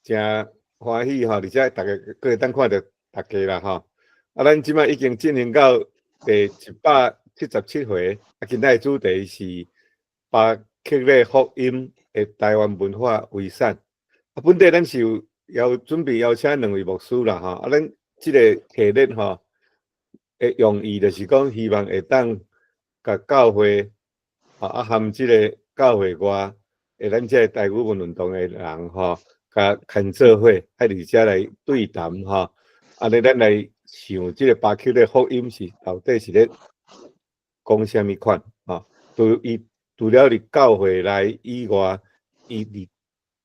誠歡喜吼，而且逐家閣會當看著逐家啦吼。啊，咱這擺已經進行到第177回，啊，今仔的主題是巴克禮福音的臺灣文化遺產。啊，本底咱是有邀準備邀請兩位牧師啦吼，啊，咱這个系列吼的用意就是講，希望會當共教會，啊，含這个教會外的咱這个台語文運動的人吼，共牽做伙，喺佇遮來對談吼。按呢，咱來想這个巴克禮福音是到底是咧講啥物款吼？除伊除了佇教會內以外，伊佇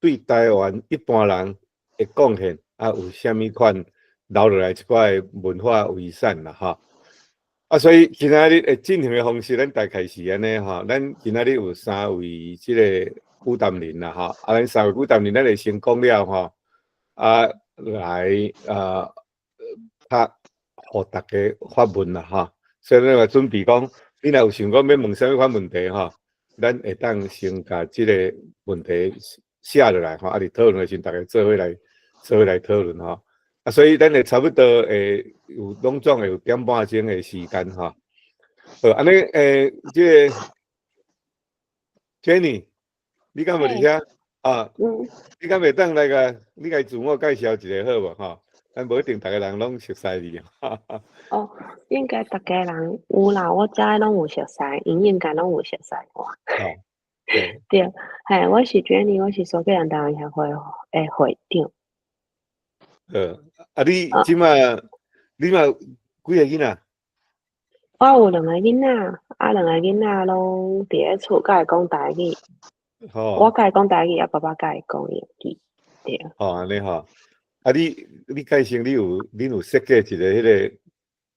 對臺灣一般人的貢獻，啊，有啥物款留落來一寡的文化遺產啦吼。啊，所以今仔日會進行的方式，咱大概是按呢吼。咱今仔日有三位這个與談人啦吼。啊，咱三位與談人，咱會先講了吼，啊，來啊，拍予逐家發問啦吼。所以咱嘛準備講，你若有想講欲問啥物款問題吼，咱會當先共這个問題寫落來吼，啊，佇討論的時陣，逐家做伙來討論吼。啊，所以咱會差不多會有攏總會有點半鐘的時間吼。好，按呢，這个 Jenny，你敢有佇遐？啊，你敢會當來共，你共自我介紹一下好無吼？咱無一定逐个人攏熟似你。哦，應該逐家人有啦，我遮攏有熟似，𪜶應該攏有熟似我。哦，對。對，嘿，我是 Jenny，我是蘇格蘭臺灣協會的會長。好，啊，你這馬你嘛幾个囡仔？我有兩個囡仔，啊，兩個囡仔攏佇咧厝，佮會講台語。我佮伊講台語，啊，爸爸佮伊講英語，對。哦，按呢吼，啊，你介紹你有設計一个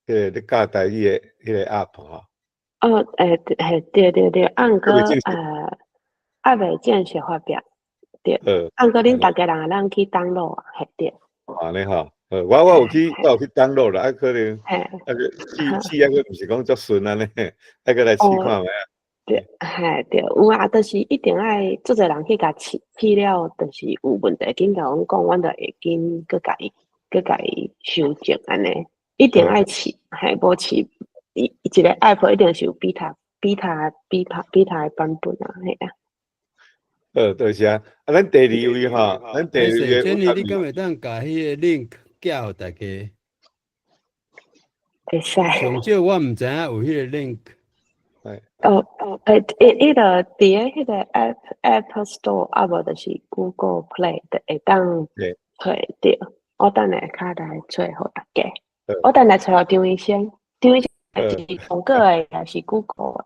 彼个咧教台語的彼个 app 吼？哦，欸，嘿，對對對，啊，毋過猶未正式發表，對。啊，毋過恁逐家人會當去 download 啊，嘿，對。按呢吼，好，我有去 download 啦，啊，可能啊閣試試猶閣毋是講足順按呢，愛閣來試看覓啊。對，嘿，對，有啊，就是一定愛足濟人去共試，試了，就是有問題，緊共阮講，阮就會緊閣共伊修正按呢。一定愛試，嘿，無試，伊一个 app 一定是有 beta、beta、beta、beta 的版本啊，嘿啊。好，多謝。啊，咱第二位吼，咱第二位。 Jenny，你敢會當共彼个 link 寄予大家？會使。上少我毋知影有彼个 link。哦，欸，伊就佇咧彼个 App Store，啊無就是 Google Play 就會當揣著。我等下較來揣予大家。我等下揣予張醫生，張醫生是蘋果的，抑是 Google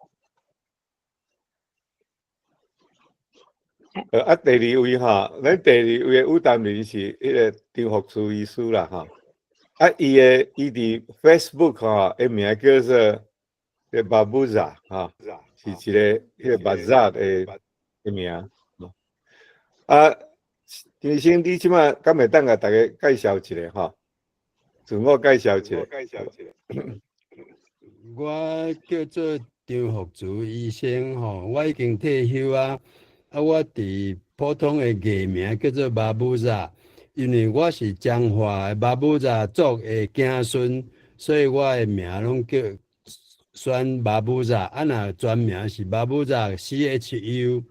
的？啊，第二位吼，咱第二位的與談人是彼个張福慈醫師啦吼。啊，伊佇 Facebook 吼，伊名叫做巴布扎吼，是一个彼个巴扎的名。啊，張醫生，你這擺敢會當共逐家介紹一下吼？自我介紹一下。我叫做張福慈醫生吼，我已經退休啊。啊，我佇普通的藝名叫做巴布扎，因為我是彰化的巴布扎族的子孫，所以我的名攏叫選巴布扎。啊，若全名是巴布扎 CHU。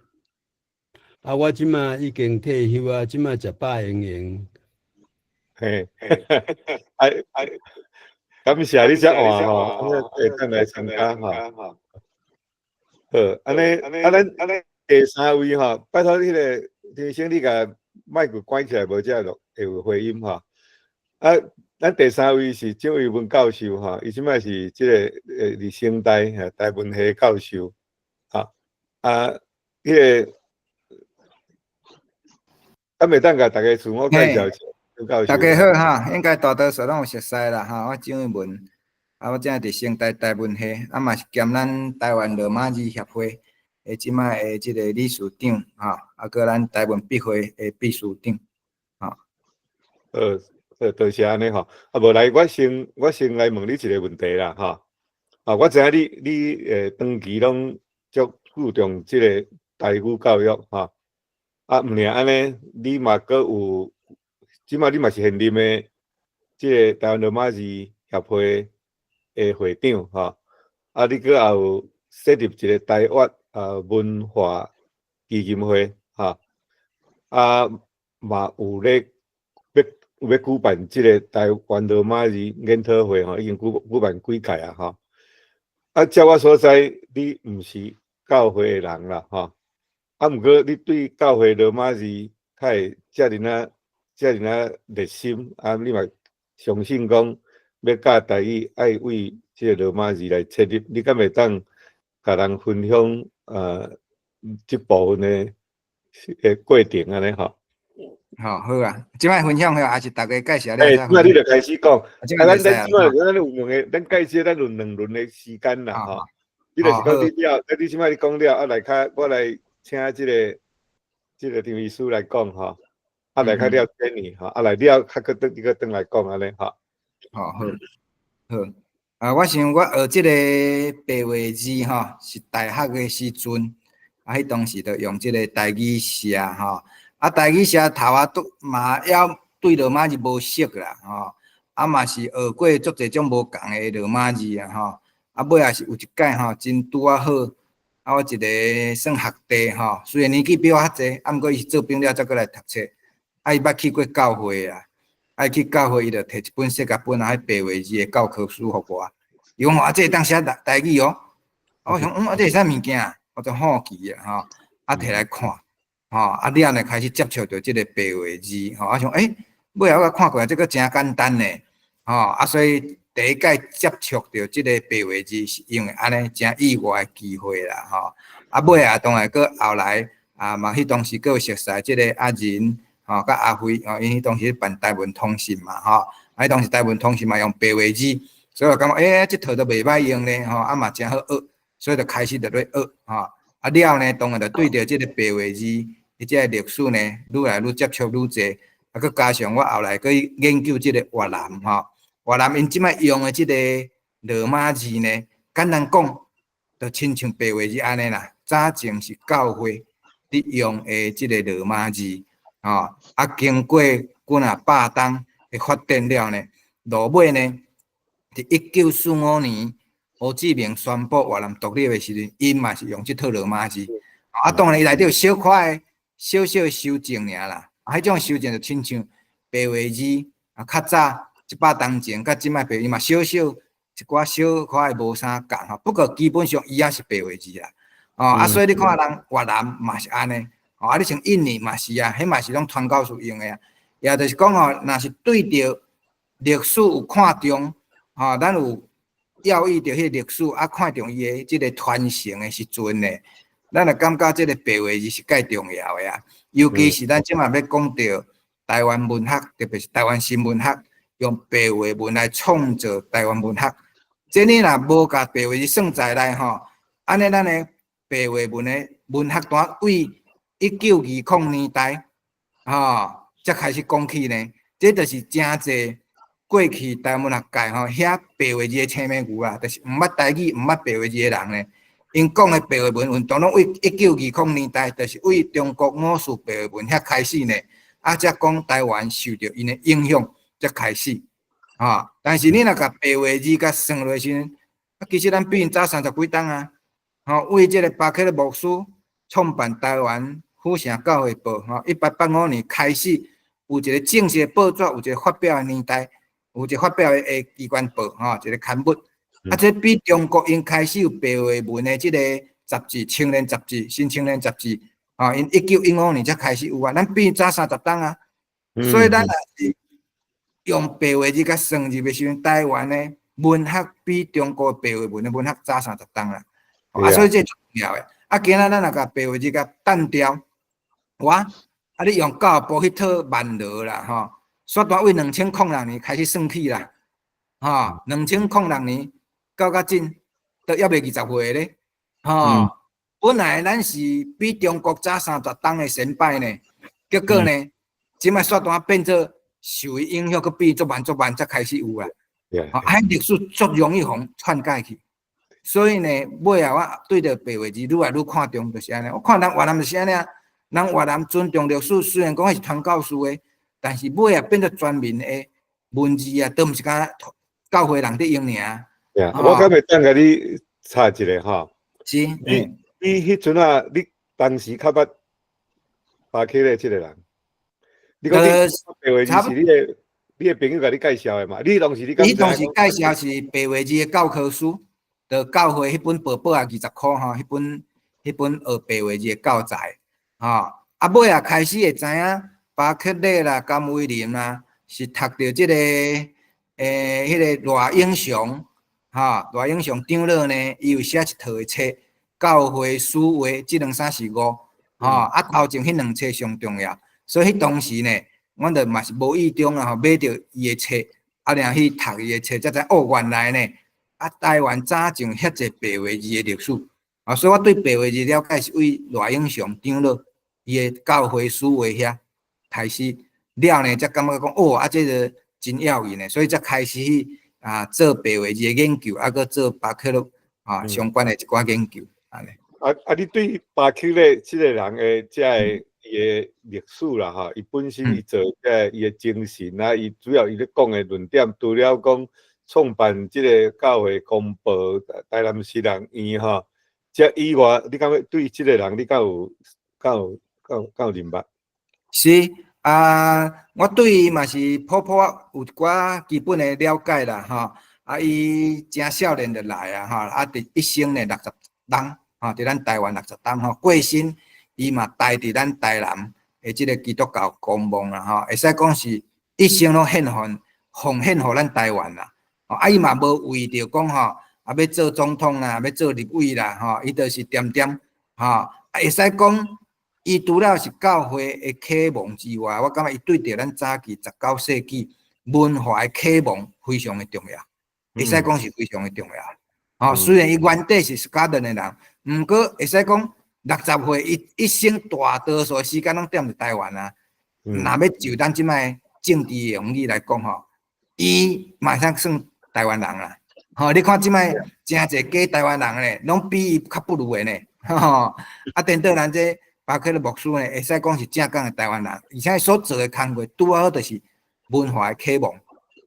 啊，我這馬已經退休啊，這馬食飽閒閒。嘿，哎哎，感謝你遮換吼，會當來參加吼。好，按呢，啊咱按呢第三位吼，拜託彼个張醫生，你共麥克關起來，無才會有回音吼。啊，咱第三位是鄭偉文教授吼，伊這擺是這个佇成大台文系教授。啊啊，彼个，敢會當共逐家自我介紹一下？大家好哈，應該大多數攏有熟似啦哈。我張偉文，啊，我這佇成大台文系，啊嘛是兼咱臺灣羅馬字協會的這擺的這个理事長哈，啊，閣咱台文筆會的秘書長，哈。多謝按呢吼。啊，無來，我先來問你一个問題啦，吼。啊，我知影你長期攏足注重這个台語教育吼。啊，毋爾按呢，你嘛閣有這馬你嘛是現任的這个台灣羅馬字協會的會長吼，啊，你閣也有設立一個台灣文化基金會吼，啊嘛有咧欲欲舉辦這个台灣羅馬字研討會吼，已經舉辦幾屆啊吼。啊，照我所知，你毋是教會的人啦吼，啊，毋過你對教會羅馬字較會遮爾仔遮爾仔熱心，啊，你嘛相信講欲教台語愛為這个羅馬字來切入，你敢會當共人分享這部分的過程按呢吼？吼，好啊，這擺分享好，抑是逐家介紹了欸，這擺你就開始講，啊，咱這擺咱有兩个，咱介紹咱有兩輪的時間啦，吼。你就是講你了，啊，你這擺你講了，啊，來較我來請這个張醫師來講吼，啊，來較了解你吼，啊，來了較閣轉你閣轉來講按呢吼。吼，好，好，啊，我想我學這个白話字吼，是大學的時陣，啊，彼當時就用這个台語寫吼。啊，台語寫頭仔拄嘛猶對羅馬字無熟啦，吼，啊嘛是學過足濟種無仝的羅馬字啊，吼，啊尾仔是有一擺吼，真拄仔好，啊我一个算學弟吼，雖然年紀比我較濟，啊毋過伊是做兵了才閣來讀冊，啊伊捌去過教會啊，啊伊去教會伊就提一本細甲本啊，彼白話字的教科書予我，伊講啊這會當寫台語哦，我想啊這是啥物件？我就好奇啊，吼，啊提來看。吼，啊了呢開始接觸著這个白話字，吼，啊想欸，尾仔我看過來這个誠簡單呢，吼，啊所以第一擺接觸著這个白話字是因為按呢誠意外的機會啦，吼，啊尾仔當然閣後來啊嘛，彼當時閣有熟似這个阿仁，吼，佮阿輝，吼，𪜶彼當時辦台文通信嘛，吼，啊彼當時台文通信嘛用白話字，所以我感覺欸，這套都袂歹用呢，吼，啊嘛誠好學，所以就開始就咧學，吼，啊了呢，當然就對著這个白話字。伊這个歷史呢，愈來愈接觸愈濟，啊，閣加上我後來閣研究這个越南吼，越南𪜶這擺用的這个羅馬字呢，簡單講，就親像白話字按呢啦。早前是教會佇用的這个羅馬字，吼，啊，經過幾若百冬的發展了呢，落尾呢，佇1945年，胡志明宣布越南獨立的時陣，𪜶嘛是用這套羅馬字，啊，當然伊內底有小可的小小的修正爾啦，啊，彼種修正就親像白話字啊，較早100冬前佮這擺白，伊嘛小小一寡小可的無啥仝吼，不過基本上伊也是白話字啦，哦，啊，所以你看人越南嘛是按呢，哦，啊，你像印尼嘛是啊，彼嘛是攏傳教士用的啊，也就是講吼，若是對著歷史有看重，吼，咱有要意著彼個歷史啊，看重伊的這个傳承的時陣呢，咱就感覺這个白話字是蓋重要的啊，尤其是咱這馬欲講著台灣文學，特別是台灣新文學，用白話文來創造台灣文學。這你若無共白話字算在內吼，按呢咱的白話文的文學單對1920年代吼才開始講起呢，這就是誠濟過去台灣文學界吼遐白話字的青盲牛啊，就是毋捌台語、毋捌白話字的人呢。𪜶講的白話文運動，攏對1920年代，就是對中國五四白話文遐開始呢，啊，才講台灣受著𪜶的影響，才開始，吼。但是你若共白話字共算落時陣，啊，其實咱比𪜶早三十幾冬啊，吼，為這个巴克勒牧師創辦台灣府城教會報，吼，1885年開始有一个正式的報紙，有一个發表的年代，有一个發表的機關報，吼，一个刊物。啊，這比中國𪜶開始有白話文的這个雜誌《青年雜誌》《新青年雜誌》，吼，𪜶1915年才開始有啊，咱比𪜶早三十冬啊。所以咱若是用白話字共算入的時陣，台灣的文學比中國白話文的文學早三十冬啦。啊，所以這足重要的。啊，今仔咱若共白話字共澹掉，哇，啊，你用教育部彼套萬羅啦，吼，煞單對2006年開始算起啦，吼，2006年。到較今都猶未20歲咧，吼！本來咱是比中國早三十冬的先擺呢，結果呢，這擺煞單變做受伊影響，閣變足慢足慢才開始有啊。啊，彼歷史足容易予人篡改去，所以呢，尾仔我對著白話字愈來愈看重，就是按呢。我看人越南就是按呢啊，人越南尊重歷史，雖然講彼是傳教士的，但是尾仔變做全民的文字啊，都毋是干教會人佇用爾。我敢會當共你插一下吼？是。你彼陣啊，你當時較捌巴克禮這个人？你講你白話字是你的朋友共你介紹的嘛？你當時你伊當時介紹是白話字的教科書，就教會彼本薄薄仔20箍吼，彼本學白話字的教材，吼。啊，尾仔開始會知影巴克禮啦、甘為霖啦，是讀著這个彼个賴永祥，吼，賴永祥長老呢，伊有寫一套的冊，教會史話，這兩三四五，吼，啊，頭前彼兩冊上重要，所以彼當時呢，阮就嘛是無意中啊，吼，買著伊的冊，啊，然後去讀伊的冊，才知哦，原來呢，啊，台灣早就遐濟白話字的歷史，啊，所以我對白話字了解是為賴永祥長老伊的教會史話遐開始了呢，才感覺講哦，啊，這个真要緊的，所以才開始去啊做白話字的研究，啊，閣做巴克禮啊相關的一寡研究，按呢。啊！你對巴克禮這个人的這个伊的歷史啦，吼，伊本身伊做這个伊的精神啊，伊主要伊咧講的論點，除了講創辦這个教會公報、台南實人院吼，這以外，你感覺對這个人你敢有認捌？是啊，我對伊嘛是普普有一寡基本的了解啦，吼。啊，伊誠少年就來啊，吼，啊，佇一生呢60冬，吼，佇咱台灣60冬吼，過身伊嘛待佇咱台南的這个基督教公望啦，吼，會使講是一生攏獻奉奉獻予咱台灣啦。啊，伊嘛無為著講吼，啊，欲做總統啦，欲做立委啦，吼，伊就是恬恬，吼，啊，會使講，伊除了是教會的啟蒙之外，我感覺伊對著咱早期19世紀文化的啟蒙非常的重要，會使講是非常的重要。吼，雖然伊原底是蘇格蘭的人，毋過會使講60歲，伊一生大多數時間攏踮佇台灣啊。若欲就咱這擺政治的用語來講吼，伊嘛會使算台灣人啦。吼，你看這擺誠濟假台灣人咧，攏比伊較不如的呢。吼，啊，顛倒咱這巴克禮牧師呢，會使講是正港的台灣人，而且所做的工作拄好就是文化的啟蒙，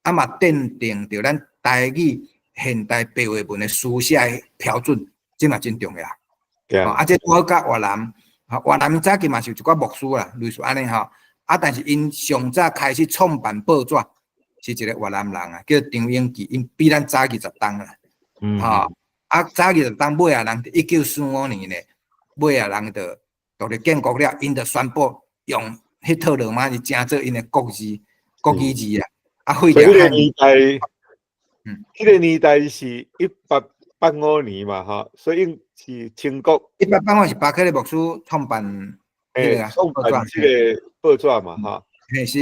啊嘛奠定著咱台語現代白話文的書寫的標準，這嘛真重要。啊，這拄好佮越南，越南早期嘛是有一寡牧師啦，類似按呢吼。啊，但是𪜶上早開始創辦報紙是一个越南人啊，叫張永吉，𪜶比咱早20冬啦。吼，啊，早20冬尾仔人1945年呢，尾仔人就獨立建國了，𪜶就宣布用彼套羅馬字成做𪜶的國字、國語字啊。啊，廢掉。彼个年代，彼个年代是1885年嘛，吼，所以是清國。1885是巴克禮牧師創辦。創辦這个報紙嘛，吼，啊，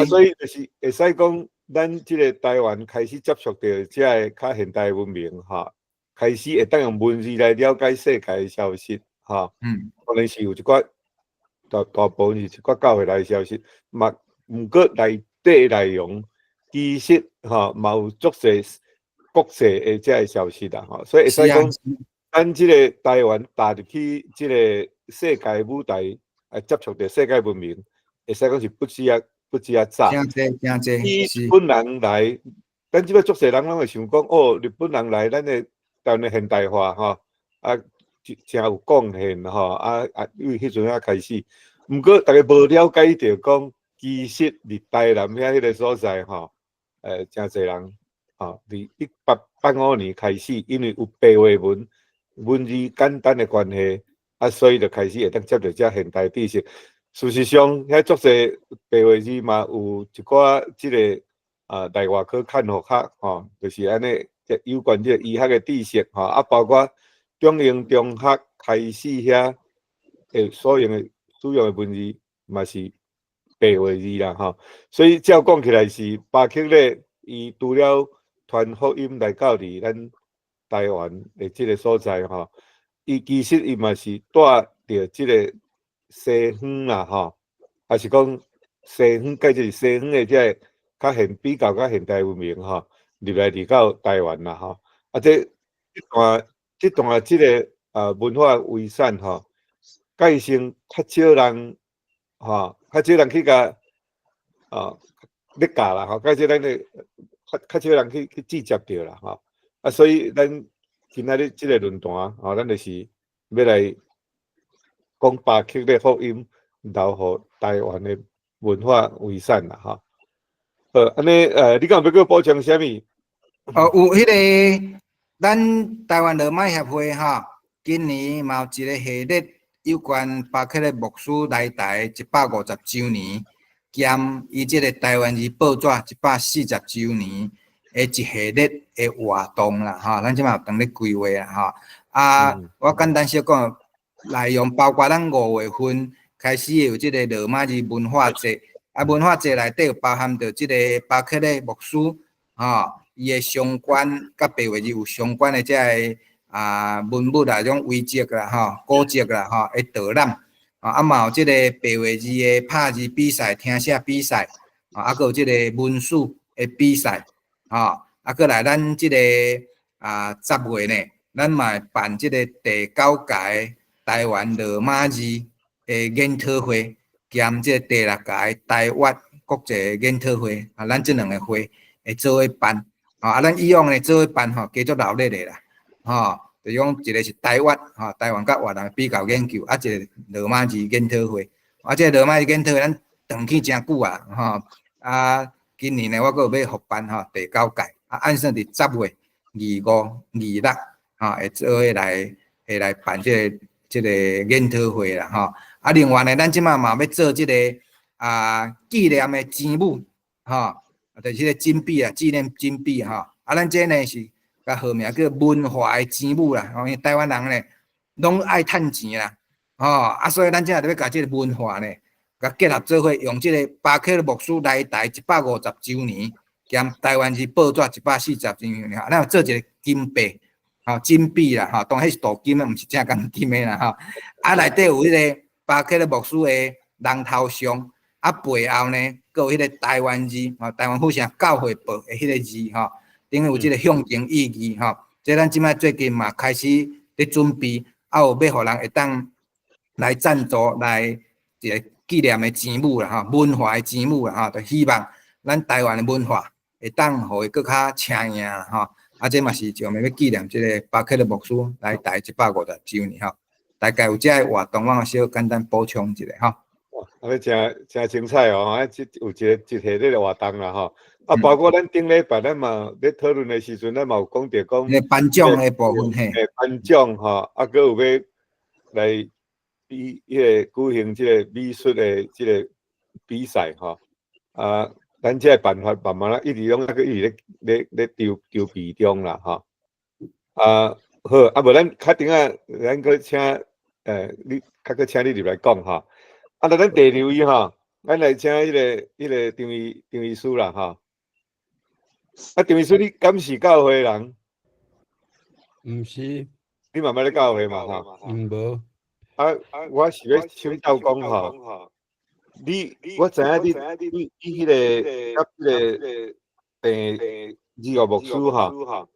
所以就是會使講，咱這个台灣開始接觸著這个較現代文明，吼，開始會當用文字來了解世界的消息，吼，可能是有一寡大大部分是一寡教會來的消息，嘛，毋過內底內容其實吼嘛有足濟國際的這个消息啦，吼，所以會使講，咱這个台灣踏入去這个世界舞台，來接觸著世界文明，會使講是不止啊，不止啊早。誠濟誠濟。日本人來，咱這擺足濟人攏會想講，哦，日本人來，咱的台灣的現代化吼，啊，誠有貢獻吼，啊啊，因為彼陣仔開始，毋過逐家無了解著講，其實佇台南遐彼个所在吼，誠濟人吼，佇1885年開始，因為有白話文文字簡單的關係。啊，所以就開始會當接著這現代知識。事實上，遐足濟白話字嘛，有一寡這个啊內外科看護學吼，就是按呢，有關這个醫學的知識吼，啊，包括中英中學開始遐所用的使用的文字嘛是白話字啦吼。所以照講起來是巴克禮，伊除了傳福音來到佇咱台灣的這个所在吼。伊其實伊嘛是帶著這个西方啦，吼，抑是講西方，計就是西方的這个較現比較較現代文明吼，入來佇到台灣啦，吼。啊，這段這个啊文化遺產吼，改成較少人吼，較少人去共啊，咧教啦吼，較少咱的較較少人去接觸著啦吼。啊，所以咱今仔日這个論壇，吼，咱就是欲來講巴克的福音留予台灣的文化遺產啦吼。好，按呢，你敢有欲閣補充啥物？哦，有彼个咱台灣羅馬協會吼，今年嘛有一个系列有關巴克勒牧師來台150週年，兼伊這个台灣字報紙140週年的一系列的活動啦，吼，咱這馬有當咧規劃啦，吼。啊，我簡單小講，內容包括咱5月份開始有這个羅馬字文化節，啊，文化節內底有包含著這个巴克勒牧師，吼，伊的相關佮白話字有相關的這个文物啊，種遺跡啦，吼，古蹟啦，吼，的導覽，啊嘛有這个白話字的拍字比賽、聽寫比賽，啊，閣有這个文史的比賽，吼，啊，閣來咱這个10月呢，咱嘛會辦這个第九屆台灣羅馬字的研討會，兼這个第六屆台灣國際研討會，啊，咱這兩个會會做伙辦，啊，咱以往呢做伙辦吼，加足鬧熱的啦，吼，就講一个是台灣，吼，台灣佮越南比較研究，啊，一个羅馬字研討會，啊，這个羅馬字研討會咱長去誠久啊，吼，啊，今年呢我閣有欲復辦吼，第九屆，啊，按算佇10月25、26，吼，會做伙來會來辦這个研討會啦，吼。啊，另外呢，咱這馬嘛欲做這个紀念的錢母，吼，就是這个金幣啊，紀念金幣吼。啊，咱這呢是共號名叫文化的錢母啦，因為台灣人呢攏愛趁錢啦，吼，啊，所以咱這就欲共這个文化呢，共結合做伙，用這个巴克勒牧師來台150週年，兼台灣字報紙140週年，咱有做一个金幣，吼，金幣啦，吼，當彼是鍍金的，毋是正鋼金的啦，吼。啊，內底有彼个巴克勒牧師的人頭像，啊，背後呢，閣有彼個台灣字，吼，台灣府城教會報的彼个字，吼，等於有這个象徵意義，吼。這咱這擺最近嘛開始咧準備，啊，有欲予人會當來贊助來一个紀念的錢母啦，吼，文化的錢母啦，吼，就希望咱台灣的文化會當予伊閣較青穎啦，吼。啊，這嘛是一方面欲紀念這个巴克勒牧師來台150週年，吼。大概有這个活動，我小簡單補充一下，吼。哇，按呢誠誠精彩哦！啊，這有一个一系列的活動啦，吼。啊，包括咱頂禮拜咱嘛咧討論的時陣，咱嘛有講著講，頒獎的部分嘿。頒獎吼，啊，閣有欲來比彼个舉行這个美術的這个比賽吼。啊，咱這个辦法慢慢仔一直攏抑閣一直咧咧咧籌籌備中啦，吼。啊，好，啊無咱較頂仔，咱閣請你較閣請你入來講吼。啊，那咱第二位吼，咱來請彼个張醫師啦，吼。啊，張醫師，你敢是教會人？毋是。你嘛捌咧教會嘛？吼。毋無。啊，我是欲請教講吼，你我知影你彼个佮彼个鄭二個牧師吼，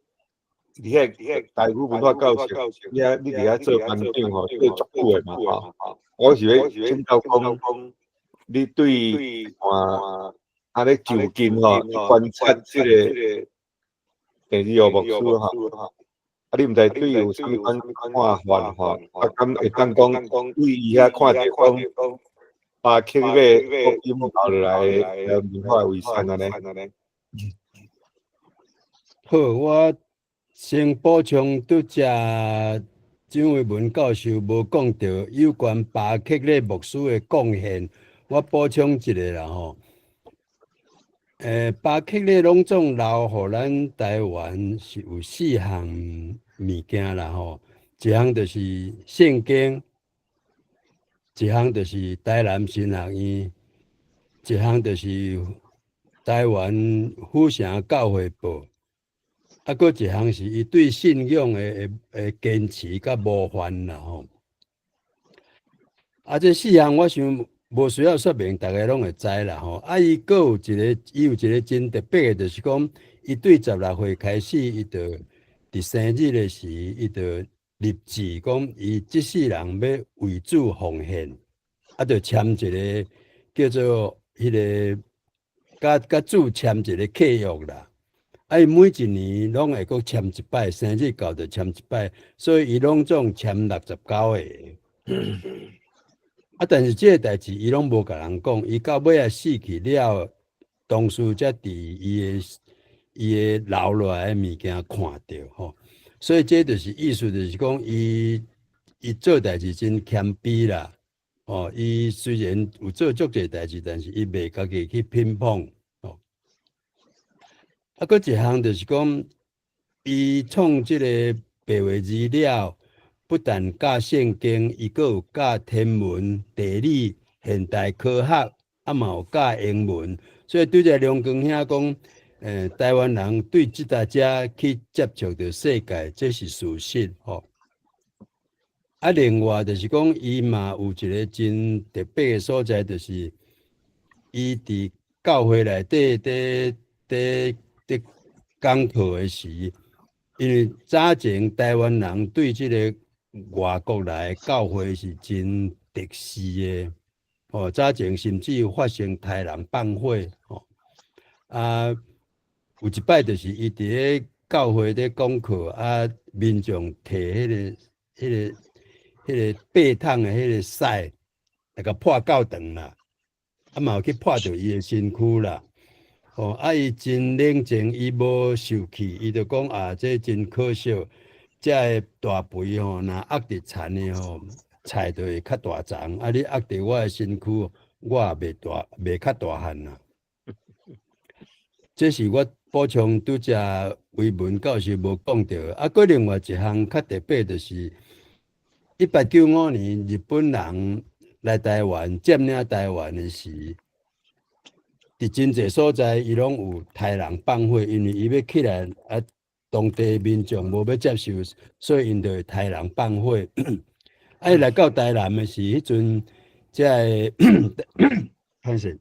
佇遐台語文化教授，你遐你佇遐做班長吼，做足久的嘛吼。我是欲請教講，你對按呢就近吼觀察這个鄭二牧師吼，啊，你毋知對伊有啥物款看法吼？啊，敢會當講對伊遐看著講巴克的福音留落來的文化遺產按呢？好，我先補充拄才張惠文教授無講著有關巴克勒牧師的貢獻，我補充一下啦吼。巴克勒攏總留予咱台灣是有四項物件啦吼，一項就是聖經，一項就是台南神學院，一項就是台灣府城教會報，啊，閣一項是伊對信仰的堅持佮模範啦吼。啊，這四項我想無需要說明，逐家攏會知啦吼。啊，伊閣有一个，伊有一个真特別的，就是講，伊對16歲開始，伊就佇生日的時，伊就立志講，伊這世人欲為主奉獻，啊，就簽一个叫做彼个佮佮主簽一个契約啦。啊，伊每一年攏會閣簽一擺，生日到就簽一擺，所以伊攏總簽69個。啊，但是這個代誌伊攏無共人講，伊到尾仔死去了，同事才佇伊的留落來的物件看著吼。所以這就是意思，就是講伊做代誌真謙卑啦。哦，伊雖然有做足濟代誌，但是伊袂家己去評捧。哦，啊，閣一項就是講，伊創這個白話字了，不但教聖經，伊閣有教天文、地理、現代科學，啊嘛有教英文。所以拄才梁光兄講，台灣人對這搭遮去接觸著世界，這是事實吼。啊，另外就是講，伊嘛有一個真特別的所在，就是伊佇教會內底佇佇佇講課的時，因為早前台灣人對這個外國來的教會是真敵視的，哦，早前甚至有發生刣人放火，吼，啊，有一擺就是伊佇咧教會咧講課，啊，民眾提彼個白桶的彼個屎，來共潑教堂啦，啊嘛有去潑著伊的身軀啦，吼，啊伊真冷靜，伊無受氣，伊就講啊，這真可惜，這个大肥吼，若壓佇田的吼，菜就會較大叢，啊你壓佇我的身軀，我也袂大，袂較大漢啦。這是我補充拄才維文教授無講著，啊，閣另外一項較特別就是，1895年日本人來台灣佔領台灣的時，佇真濟所在，伊攏有刣人放火，因為伊欲起來啊，當地民眾無欲接受，所以𪜶就會刣人放火。啊，伊來到台南的時，彼陣這个歹勢，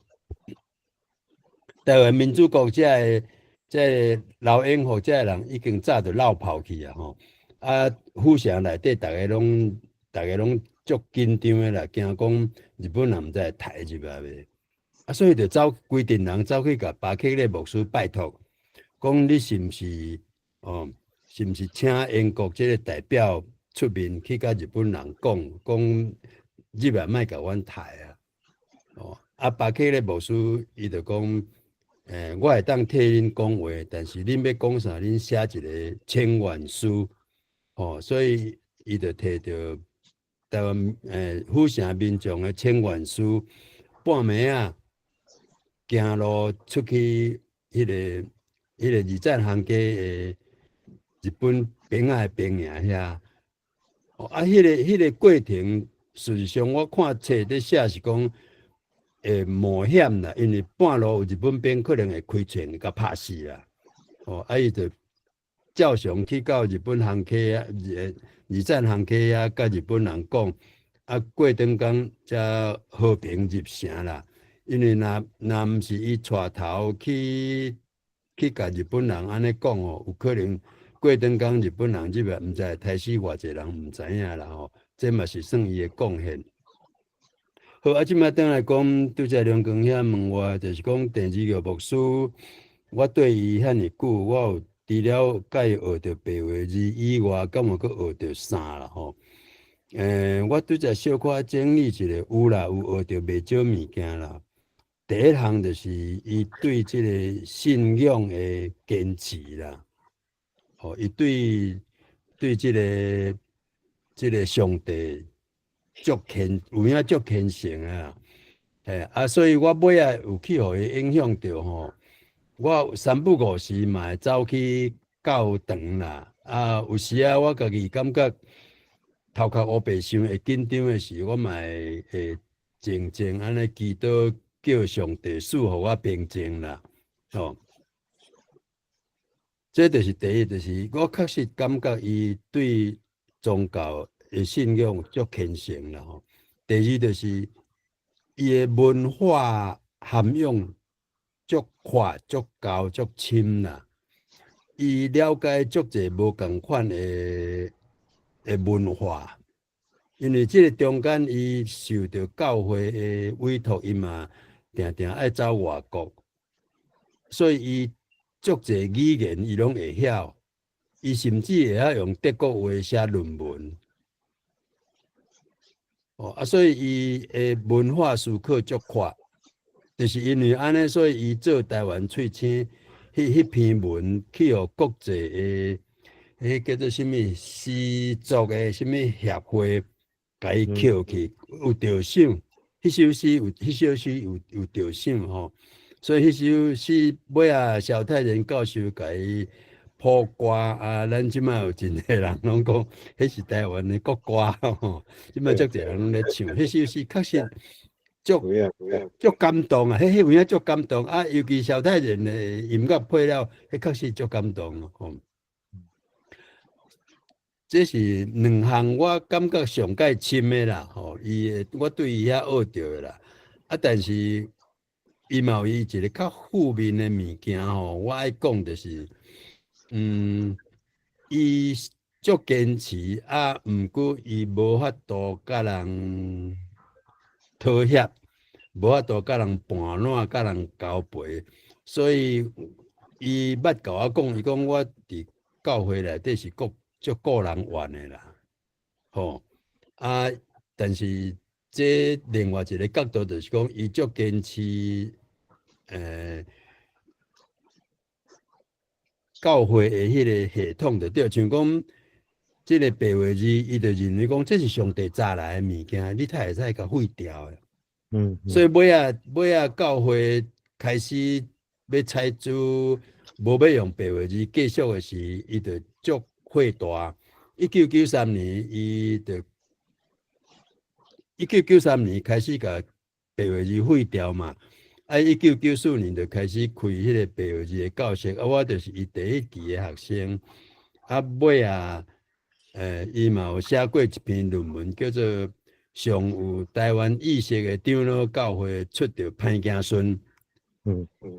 台灣民主國這个這个劉永福這个人已經早就落跑去啊吼！啊，府城內底逐家攏足緊張的啦，驚講日本人毋知會刣入來袂？啊，所以就走規陣人走去共巴克禮牧師拜託，講你是毋是哦？是毋是請英國這个代表出面去共日本人講，講入來莫共阮刣啊？哦，啊，巴克禮牧師伊就講，我會當替恁講話，但是恁欲講啥，恁寫一个請願書，吼，所以伊就提著台灣府城民眾的請願書，半暝仔行路出去，彼個二棧行街的日本兵仔的兵營遐，哦，啊，彼個過程，事實上我看冊佇寫是講會冒險啦，因為半路有日本兵可能會開槍共拍死啦，哦，啊，伊就照常去到日本行溪啊，二棧行溪遐，共日本人講，啊，過轉工才和平入城啦。因為若毋是伊帶頭去共日本人按呢講哦，有可能過轉工日本人入來，毋知會刣死偌濟人，毋知影啦吼。這嘛是算伊的貢獻。好，啊，這擺轉來講，拄才梁光兄問我，就是講鄭志玉牧師，我對伊遐爾久，我有除了共伊學著白話字以外，敢有閣學著啥啦吼？我拄才小可整理一下，有啦，有學著袂少物件啦。第一項就是伊對這个信仰的堅持啦，吼，伊對這個上帝足虔，有影足虔誠啊，嘿，啊，所以我尾仔有去予伊影響著吼，我三不五時嘛會走去教堂啦，啊，有時啊，我家己感覺頭殼烏白想會緊張的時，我嘛會靜靜按呢祈禱，叫上帝賜予我平靜啦，吼。這就是第一，就是我確實感覺伊對宗教的信仰足虔誠啦，吼。第二就是伊的文化涵養足闊、足高、足深啦。伊了解足濟無仝款的文化，因為這个中間伊受著教會的委託，伊嘛定定愛走外國。所以伊足濟語言伊攏會曉，伊甚至會曉用德國話寫論文。哦，啊，所以伊的文化思考足闊，就是因為按呢，所以伊做台灣喙星彼篇文去予國際的，彼叫做啥物詩作的啥物協會，共伊扣去有得賞，彼首詩有得賞吼，所以彼首詩尾仔蕭泰然教授共伊譜歌啊，咱這擺有真濟人攏講，彼是台灣的國歌吼，這擺足濟人攏咧唱，彼首詩確實足足感動啊！彼有影足感動啊！尤其蕭泰然的音樂配了，彼確實足感動吼。這是兩項我感覺上蓋深的啦，吼！伊的我對伊遐學著的啦，啊，但是伊嘛有伊一個較負面的物件吼，我愛講就是，伊足堅持啊，毋過伊無法度佮人妥協，無法度佮人盤爛，佮人交陪，所以伊捌共我講，伊講我佇教會內底是閣足顧人怨的啦，吼啊！但是這另外一個角度就是講，伊足堅持，教會的彼個系統就對，像講這個白話字，伊就認為講這是上帝早來的物件，你才會使共廢掉的。所以尾仔尾仔教會開始欲採取無欲用白話字繼續的時，伊就足火大。1993年，伊就1993年開始共白話字廢掉嘛。啊，1994年就開始開彼個白話字的教室，啊，我就是伊第一期的學生。啊，尾仔，伊嘛有寫過一篇論文，叫做《尚有台灣意識的長老教會出著歹子孫》。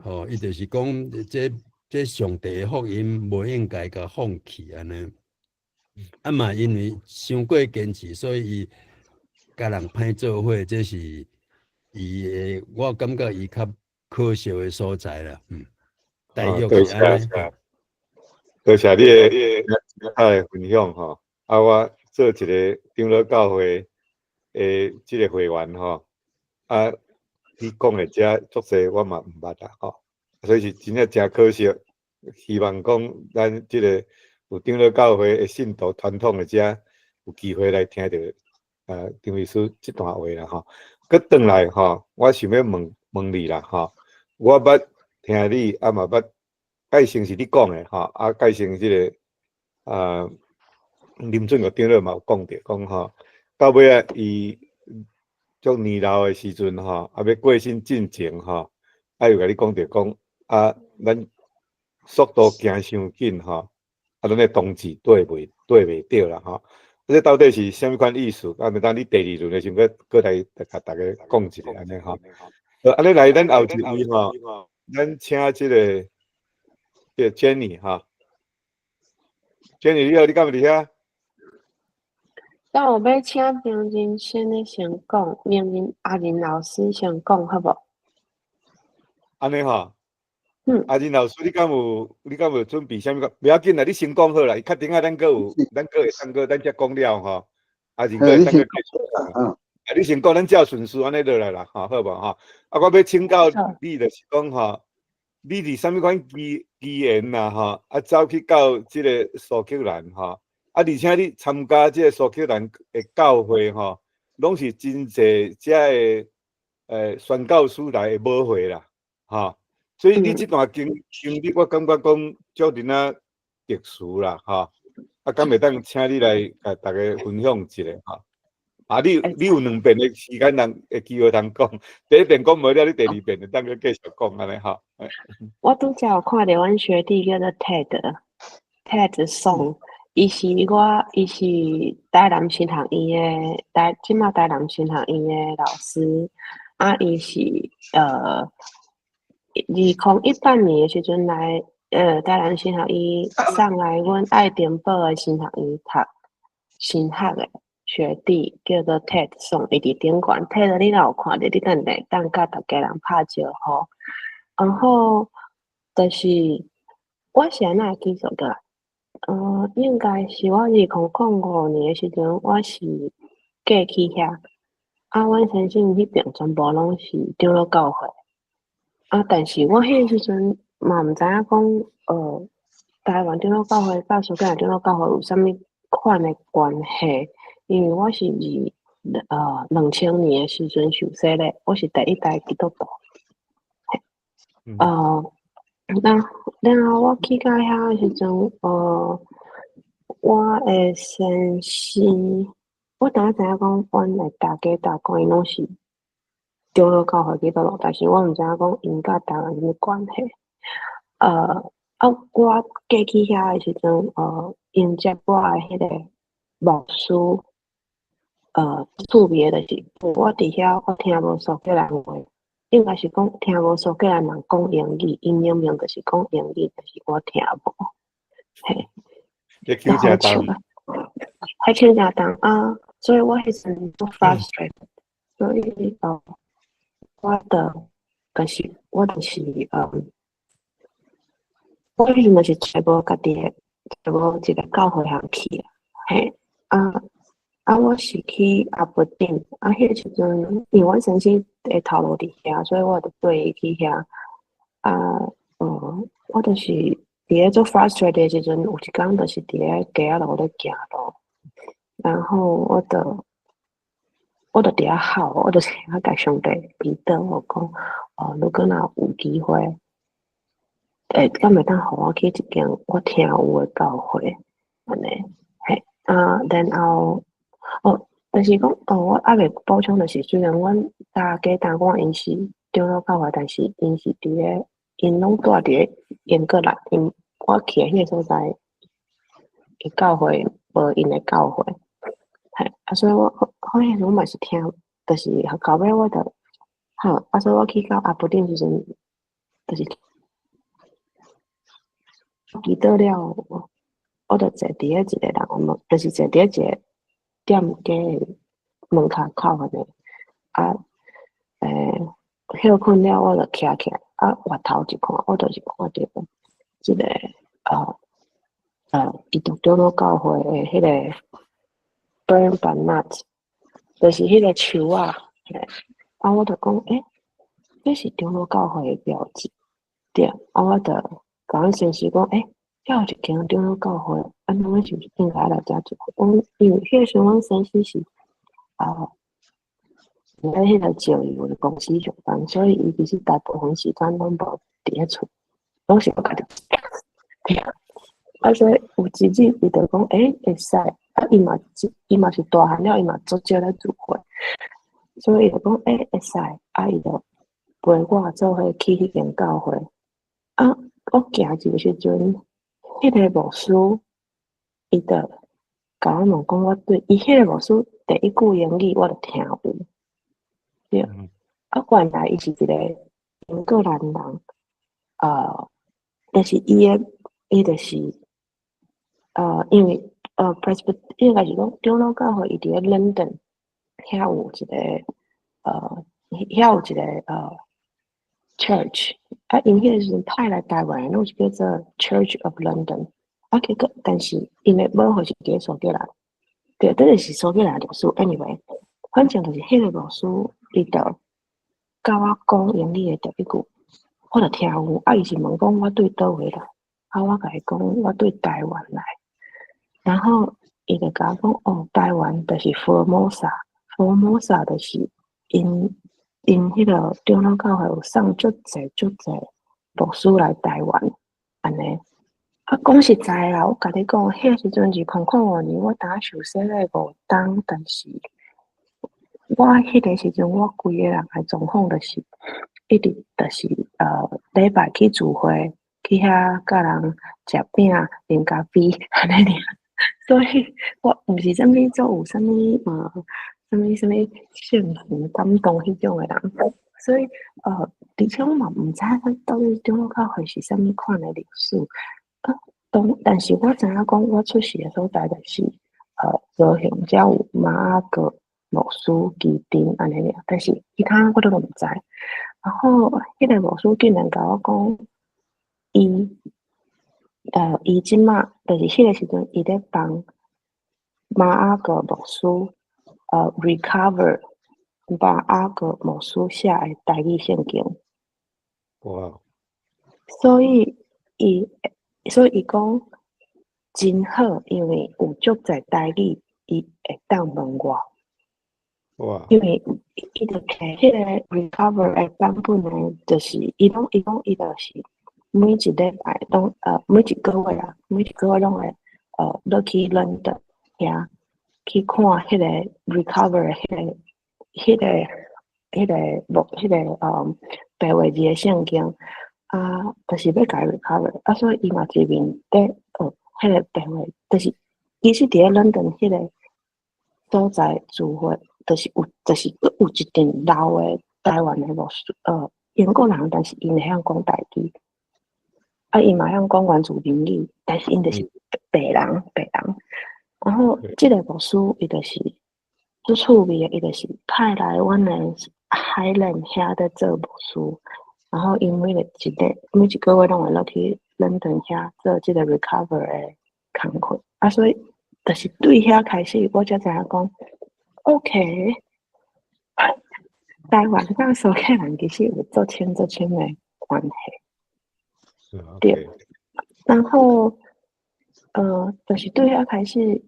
吼，伊就是講這上帝的福音無應該共放棄按呢。啊嘛，因為傷過堅持，所以伊共人歹做伙，這是伊的，我感覺伊較可惜的所在啦。大約是按呢。多謝你的分享吼。啊，我做一個長老教會的這個會員吼，啊，你講的這足濟我嘛毋捌啦吼，所以是真正誠可惜。希望講咱這個有長老教會的信徒傳統的遮有機會來聽著啊張律師這段話啦吼。閣轉來吼，我想欲問問你啦吼，我捌聽你啊嘛捌，蓋先是你講的吼，啊蓋先這個啊林俊國長老嘛有講著，講吼到尾仔伊足年老的時陣吼，啊欲過身進前吼，啊有共你講著講啊，咱速度行傷緊吼，啊咱的同志對袂著啦吼。這到底是啥物款意思？啊，袂當你第二輪的時陣，閣來共大家講一下按呢吼。按呢來，咱後一位吼，咱請這個 Jenny 吼，Jenny 你好，你敢有佇遐？那我欲請明仁先咧先講，明仁阿仁老師先講好無？按呢吼。嗯。阿仁老師，你敢有準備啥物？袂要緊啦，你先講好啦。較頂下咱閣有，咱閣會當閣，咱才講了吼。阿仁閣會當閣繼續。啊，你先講，咱照順序按呢落來啦，吼，好無吼？啊，我欲請教你，就是講吼，你佇啥物款機緣啦，吼，啊，走去到這個蘇格蘭吼，啊，而且你參加這個蘇格蘭的教會吼，攏是真濟遮的宣教師來的母會啦，吼。所以你這段經歷，我感覺講足陣仔特殊啦，吼。啊，敢會當請你來共大家分享一下吼？啊，你有兩遍的時間通的機會通講，第一遍講無了，你第二遍會當閣繼續講按呢吼。我拄才有看著阮學弟叫做 Ted，Ted 宋，伊是台南神學院的這馬台南神學院的老師，啊，伊是2018年的時陣來，台南神學院送來阮愛丁堡的神學院讀神學的學弟叫做 Ted 宋，伊佇頂懸，Ted 你若有看著，你等下當佮逐家人拍招呼。然後，就是我是按怎會去蘇格蘭？應該是我2005年的時陣，我是過去遐。啊，阮先生彼邊全部攏是長老教會。啊，但是我彼個時陣嘛毋知影講，台灣長老教會佮蘇格蘭長老教會有啥物款的關係？因為我是2000年的時陣受洗禮，我是第一代基督徒。那然後我去到遐的時陣，我的先生，我當下知影講，阮的大家大公𪜶攏是長老教會基督徒，但是我毋知影講𪜶佮台灣啥物關係。啊，我過去遐的時陣，迎接我的彼個牧師，趣味的就是，我佇遐我聽無蘇格蘭話，應該是講聽無蘇格蘭人講英語，𪜶明明就是講英語，但是我聽無。嘿，彼口誠重，彼口誠重啊！所以我彼陣足 frustrated，所以我彼陣就是揣無家己的，揣無一個教會通去啊，嘿，啊啊！我是去阿伯丁，啊，彼個時陣因為阮先生的頭路佇遐，所以我就綴伊去遐。啊，我就是佇咧足 frustrated 的時陣，有一工就是佇咧街仔路咧行路，然後我就佇遐哭，我就是遐共上帝祈禱，我講，哦，如果若有機會，敢會當予我去一間我聽有的教會，按呢，嘿，啊，然後，哦，就是講，哦，我猶未補充，就是雖然阮大家大公𪜶是長老教會，但是𪜶是佇咧，𪜶攏住佇咧英格蘭，𪜶我去的彼個所在，的教會無𪜶的教會，嘿，啊，所以我彼時我嘛是聽，就是到尾我就，好，啊，所以我去到阿伯丁時陣，就是祈禱了，我就坐佇咧一個人的門，就是坐佇咧一個店家的門跤口按呢，啊，歇睏了，我就徛起來，啊，回頭一看，我就是看著這個基督長老教會的彼個 Burn But Not，就是彼個樹仔，嘿，啊，我就講，欸，這是長老教會的標誌，對，啊，我就共阮先生講，欸，遐有一間長老教會，啊，那阮是毋是應該來遮聚會？阮因為彼個時陣阮先生是佇彼個石油的公司上班，所以伊其實大部分時間攏無佇咧厝，攏是我家己。對啊，啊，所以有一日伊就講，欸，會使，啊，伊嘛是大漢了，伊嘛足少咧聚會，所以伊就講，欸，會使，啊，伊就陪我做伙去彼間教會。啊，我行入的時陣，彼個牧師，伊就共我問講，我對伊彼個牧師第一句英語我就聽有，對，啊，原來伊是一個英格蘭人，但是伊就是，因為Presbyterian 應該是講長老教會伊佇咧 London 遐有一個church，啊，𪜶彼個時陣派來台灣的攏是叫做 Church of London，啊，結果但是𪜶的母會是佇咧蘇格蘭，對，這就是蘇格蘭歷史。Anyway，反正就是彼個牧師，伊就佮我講英語的第一句，我就聽有，啊，伊是問講我對佗位來，啊，我共伊講我對台灣來，然後伊就共我講，哦，台灣就是 Formosa，Formosa 就是𪜶彼個長老教會有送足濟足濟牧師來台灣，按呢。啊，講實在啦，我共你講，彼個時陣2005年，我當受洗禮5冬，但是我彼個時陣，我規个人的狀況就是一直就是禮拜去聚會，去遐佮人食餅、啉咖啡，按呢爾。所以我毋是啥物做有啥物啥物啥物聖靈感動彼種的人，所以而且我嘛毋知影到底長老教會是啥物款的歷史。啊，當但是我知影講，我出世的所在就是高雄，才有馬雅各牧師基丁按呢爾，但是其他我都攏毋知。然後彼個牧師竟然共我講，伊這馬就是彼个時陣，伊咧幫馬雅各牧師recover 馬雅各牧師寫的台語聖經。所以伊講真好，因為有足濟台語，伊會當問我。因為伊就摕彼個 recover 的版本呢，就是伊講伊就是每一禮拜攏每一個月啊，每一個月攏會落去倫敦遐去看彼個 recover 彼個白話字的聖經啊，就是欲共伊 recover 啊，所以伊嘛一面佇學彼個白話，就是其實佇咧倫敦彼個所在聚會，就是有，就是閣有一陣老的台灣的牧師，英國人，但是𪜶會曉講台語，啊，伊嘛會曉講原住民語，但是𪜶就是白人，白人。然後這個牧師伊就是足趣味的，伊就是派來阮的 Highland 遐咧做牧師，然後伊每一個月攏會落去倫敦遐做這個 recover 的工課，啊，所以就是對遐開始，我才知影講，OK，台灣佮蘇格蘭其實有足深足深的關係。對，然後，就是對遐開始，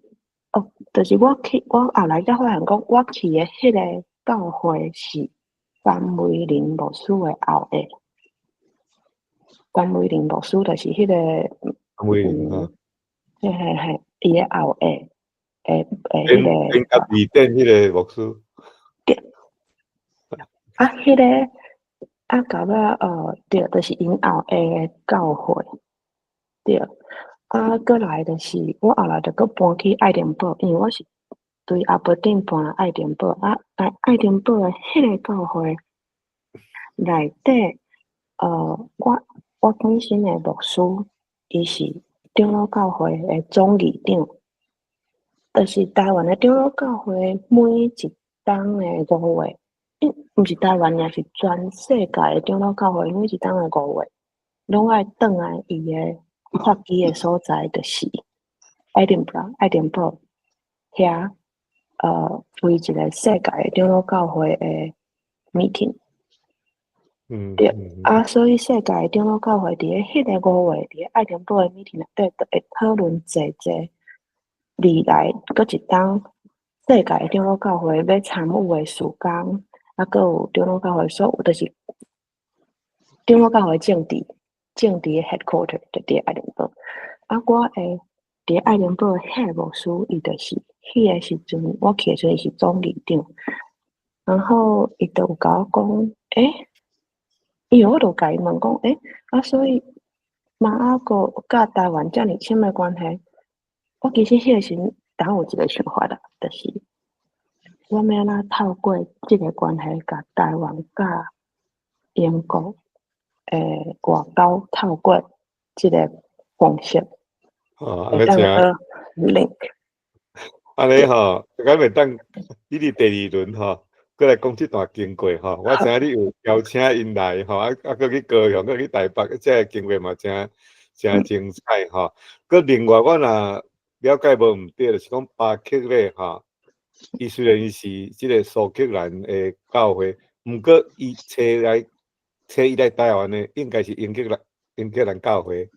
哦，就是我去，我後來才發現講，我去的彼个教會是范維林牧師的後裔。范維林牧師就是彼個，范維林啊，嘿嘿嘿，伊的後裔，的彼個。編輯字典彼個牧師。對。啊，彼個啊，到尾對，就是𪜶後裔的教會，對。啊，閣來就是我後來就閣搬去愛丁堡，因為我是對阿伯丁搬來愛丁堡，啊，來愛丁堡的彼个教會內底，我本身的牧師，伊是長老教會的總議長，就是台灣的長老教會每一冬的五月，毋是台灣，爾是全世界的長老教會每一冬的五月，攏愛轉來伊的發起的所在，就是愛丁堡，愛丁堡遐，開一個世界的長老教會的 meeting。對，啊，所以世界長老教會佇咧彼个五月，佇咧愛丁堡的 meeting 內底，就會討論濟濟未來閣一冬世界長老教會欲參與的事工，啊，閣有長老教會所有，就是長老教會政治的 headquarter 就佇咧愛丁堡。啊，我的佇咧愛丁堡的彼个牧師，伊就是彼个時陣，我去的時陣，伊是總議長，然後伊就有共我講，欸，因為我就共伊問講，欸，啊，所以馬雅各佮台灣遮爾親的關係，我其實彼個時陣，當有一個想法啦，就是我欲按怎透過這個關係，共台灣佮英國的外交透過這個方式，會當 link。按呢吼，敢會當你佇第二輪吼，閣來講這段經過吼。我知影你有邀請𪜶來吼，啊，閣去高雄，閣去台北，這个經過嘛，誠誠精彩吼。閣另外，我若了解無毋對，就是講巴克禮吼，伊雖然伊是這个蘇格蘭的教會，毋過伊揣伊來台灣的，應該是英格蘭教會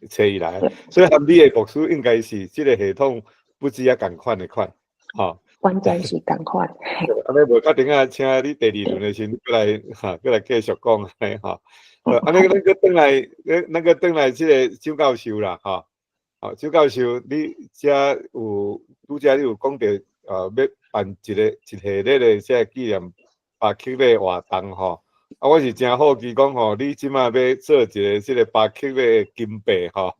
揣伊來，所以和你的牧師應該是這个系統不止啊仝款的款，吼。完全是仝款。按呢無確定啊，請你第二輪的時陣，閣來哈，閣來繼續講按呢吼。按呢咱閣轉來，咱閣轉來這个周教授啦，吼。好，周教授，你遮有拄才你有講著，欲辦一個一系列的這个紀念巴克禮活動吼。啊，我是誠好奇講吼，你這馬欲做一个這个巴克禮的金幣吼。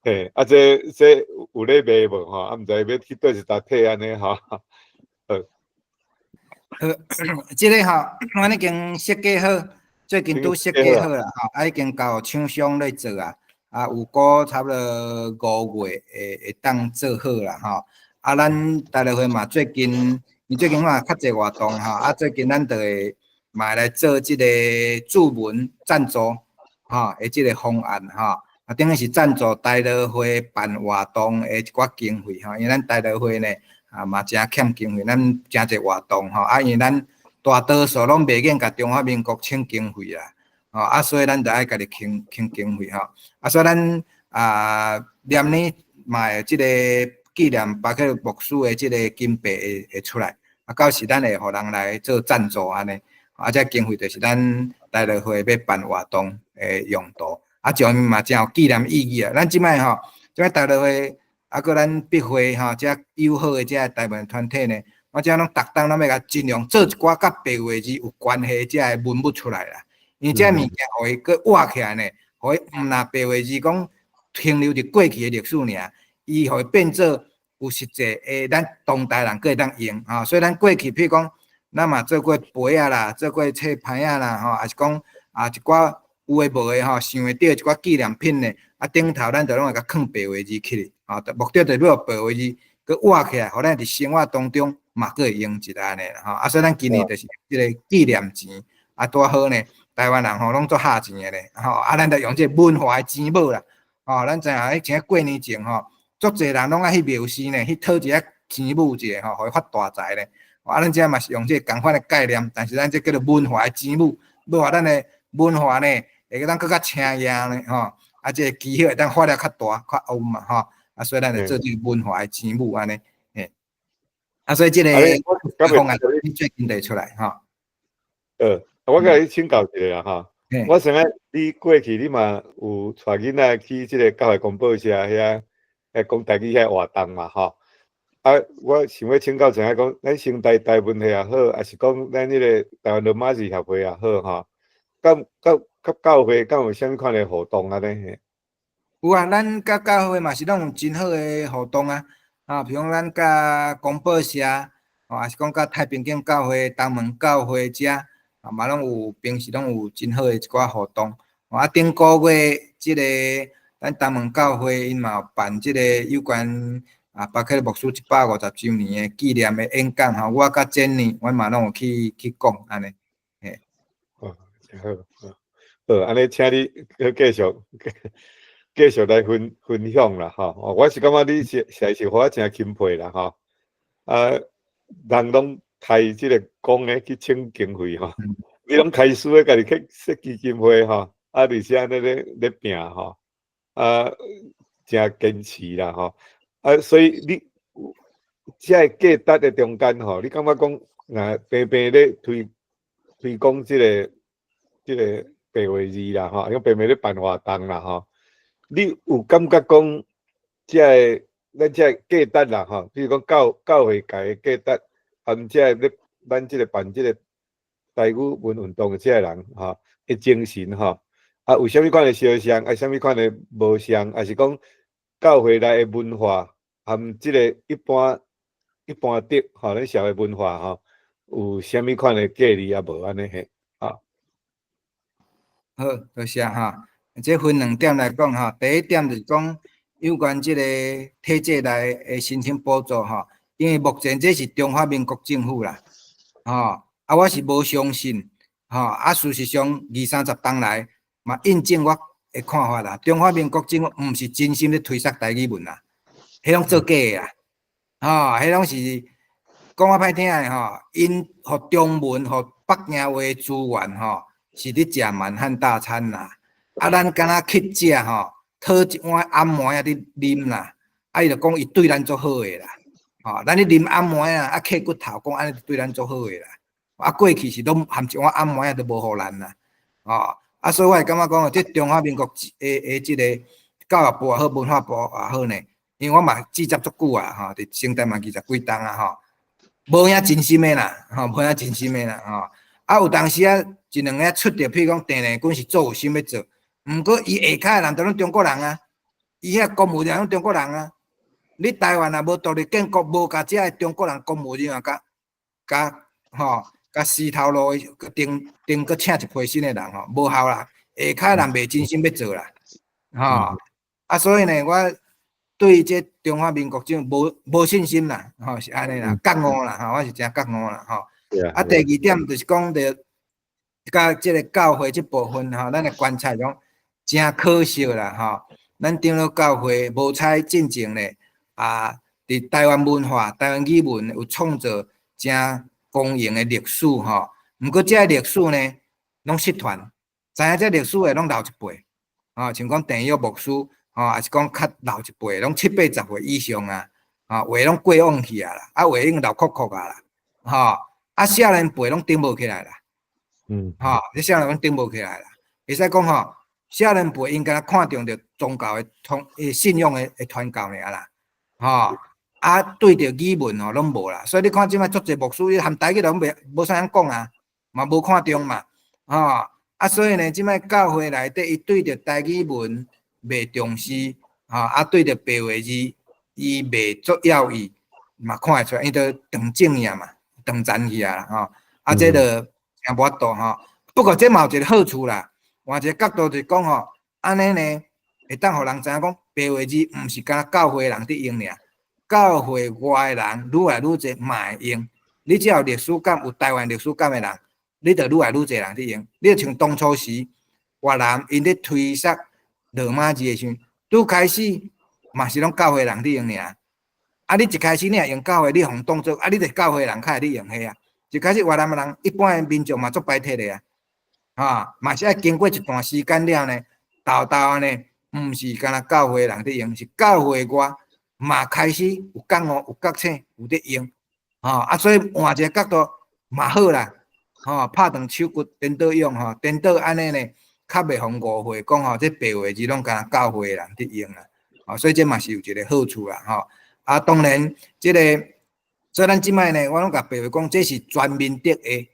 嘿，啊，這有咧賣無吼？啊，毋知欲去佗一搭提按呢吼。好。好，這个吼，阮已經設計好，最近拄設計好啦吼，啊，已經交廠商咧做啊，啊，有估差不多五月會當做好啦吼。啊，咱大陸會嘛最近，伊最近嘛較濟活動吼，啊，最近咱就會嘛來做這个注文贊助，吼，的這個方案吼，啊，等於是贊助台羅會辦活動的一寡經費吼，因為咱台羅會呢啊嘛誠欠經費，咱誠濟活動吼，啊，因為咱大多數攏袂願共中華民國請經費啦，吼，啊，所以咱就愛家己傾傾經費吼，啊，所以咱啊明年嘛會這個紀念巴克牧師的這個金幣會出來，啊，到時咱會予人來做贊助按呢，啊，這經費就是咱台羅會欲辦活動的用途，啊，上面嘛誠有紀念意義啊。咱這擺吼，這擺台羅會啊，閣咱筆會吼，這友好的這個台灣團體呢，我這攏逐冬攏欲共盡量做一寡佮白話字有關係這個文物出來啦。因為這物件予伊閣活起來呢，予伊毋若白話字講停留佇過去的歷史爾，伊予伊變做有實際的，咱當代人閣會當用吼。所以咱過去，譬如講，咱嘛做過杯仔啦，做過冊牌仔啦，吼，抑是講啊一寡有的無的吼，想會著一寡紀念品呢，啊頂頭咱就攏會共囥白話字起去，吼，目的就是欲白話字閣活起來，予咱佇生活當中嘛閣會用一下按呢吼。啊，所以咱今年就是這個紀念錢，啊拄好呢，台灣人吼攏足合錢的咧，吼，啊咱就用這個文化的錢母啦，吼，咱知影以前過年前吼，足濟人攏愛去廟市呢，去討一下錢母一下吼，予伊發大財咧。啊，咱這嘛是用這個仝款的概念，但是咱這叫做文化的錢母，欲予咱的文化呢，會當閣較青艷呢，吼，啊，這個機會會當發了較大、較旺嘛，吼，啊，所以咱就做這個文化的錢母按呢，嘿，啊，所以這個方案最近提出來，吼。我共你請教一下吼，我想講你過去你嘛有帶囡仔去這個教會公報社遐，講台語遐活動嘛，吼。啊，我想欲請教一下，講咱成大台文系也好，抑是講咱彼個台灣羅馬字協會也好，吼，佮教會敢有啥物款的互動按呢？有啊，咱佮教會嘛是攏有真好的互動啊，啊，比如講咱佮公報社，吼，抑是講佮太平間教會、東門教會遮，啊，嘛攏有平時攏有真好的一寡互動。啊，頂個月這個咱東門教會𪜶嘛有辦這個有關啊巴克牧師150週年的紀念的演講吼，我佮珍妮，阮嘛攏有去講按呢，嘿。哦，真好，好，按呢請你閣繼續來分享啦，吼。我是感覺你實在是予我誠欽佩啦，吼。啊，人攏開這個講的去請經費吼，你攏開始的家己去設基金會吼，啊，而且按呢咧拚吼，啊，誠堅持啦，吼。啊，所以你這個價值的中間吼，你感覺講若平平咧推廣這個白話字啦，吼，用平平咧辦活動啦，吼，你有感覺講這個咱這個價值啦，吼，比如講教會界的價值，含這個咧咱這個辦這個台語文運動的這個人吼的精神吼，啊，有啥物款的相像，啊，啥物款的無像，抑是講教會內的文化含這個一般的吼，咱社會文化吼，有啥物款的隔離啊無按呢嘿？啊。好，多謝哈。這分兩點來講哈，第一點就是講有關這個體制內的申請補助吼，因為目前這是中華民國政府啦，吼，啊，我是無相信，吼，啊，事實上二三十冬來嘛印證我的看法啦，中華民國政府毋是真心咧推捒台語文啦，彼攏做假的啦，吼，彼攏是講較歹聽的吼，𪜶予中文、予北京話資源吼，是咧食滿漢大餐啦。啊，咱敢若乞食吼，討一碗暗糜仔佇啉啦，啊，伊就講伊對咱足好的啦，吼，咱咧啉暗糜仔，啊，磕骨頭講按呢對咱足好的啦，啊，過去是攏含一碗暗糜仔都無予咱啦，吼，啊，所以我會感覺講，這中華民國的這個教育部也好，文化部也好呢，因為我嘛駐職足久啊，吼，佇成大嘛二十幾冬啊，吼，無影真心的啦，吼，無影真心的啦，吼，啊，有當時啊，一兩个出著，譬如講鄭麗君是足有心欲做。毋過伊下跤的人都攏中國人啊，伊遐公務員攏中國人啊。你台灣若無獨立建國，無共遮个中國人公務人員共共吼，共絲頭路頂頂閣請一批新的人吼，無效啦。下跤人袂真心欲做啦，吼。啊，所以呢，我對這中華民國政府無信心啦，吼，是按呢啦，覺悟啦，吼，我是誠覺悟啦，吼。啊，第二點就是講著，佮這個教會這部分吼，咱的觀察講。誠可惜啦吼，咱長老教會無彩進前咧啊，佇台灣文化、台灣語文有創造誠光榮的歷史吼。毋過這个歷史呢，攏失傳，知影這歷史的攏老一輩，吼，像講鄭玉牧師，吼，抑是講較老一輩，攏七八十歲以上啊，吼，話攏過往去啊啦，啊話已經老酷酷啊啦，吼，啊少年輩攏頂無起來啦，吼，這少年攏頂無起來啦，會使講吼，少年輩𪜶敢若看重著宗教的通信仰的傳教爾啦，吼，啊對著語文吼攏無啦，所以你看這擺足濟牧師，含台語攏袂無啥曉講啊，嘛無看重嘛，吼，啊所以呢，這擺教會內底伊對著台語文袂重視，吼，啊對著白話字伊袂足要意，嘛看會出來，伊都斷正去啊嘛，斷殘去啊啦，吼，啊這就誠無法度吼。不過這嘛有一個好處啦，換一個角度就是講吼，按呢呢會當予人知影講白話字毋是干焦教會的人佇用爾，教會外的人愈來愈濟嘛會用。你只要有歷史感，有台灣歷史感的人，你就愈來愈濟人佇用。你就像當初時越南𪜶咧推捒羅馬字的時陣，拄開始嘛是攏教會人佇用爾。啊，你一開始你若用教會，你予人當做啊，你就教會人較會咧用彼啊。一開始越南的人，一般的民眾嘛足排斥的啊，哈，嘛是愛經過一段時間了呢，沓沓按呢，毋是干焦教會人佇用，是教會外嘛開始有覺悟、有覺醒、有佇用，吼啊，所以換一個角度嘛好啦，吼，拍斷手骨顛倒用吼，顛倒按呢呢，較袂予誤會，講吼，這白話字攏干焦教會的人佇用啦，吼，所以這嘛是有一個好處啦，吼，啊，當然這个。所以咱這擺呢，我攏共白話講，這是全民族的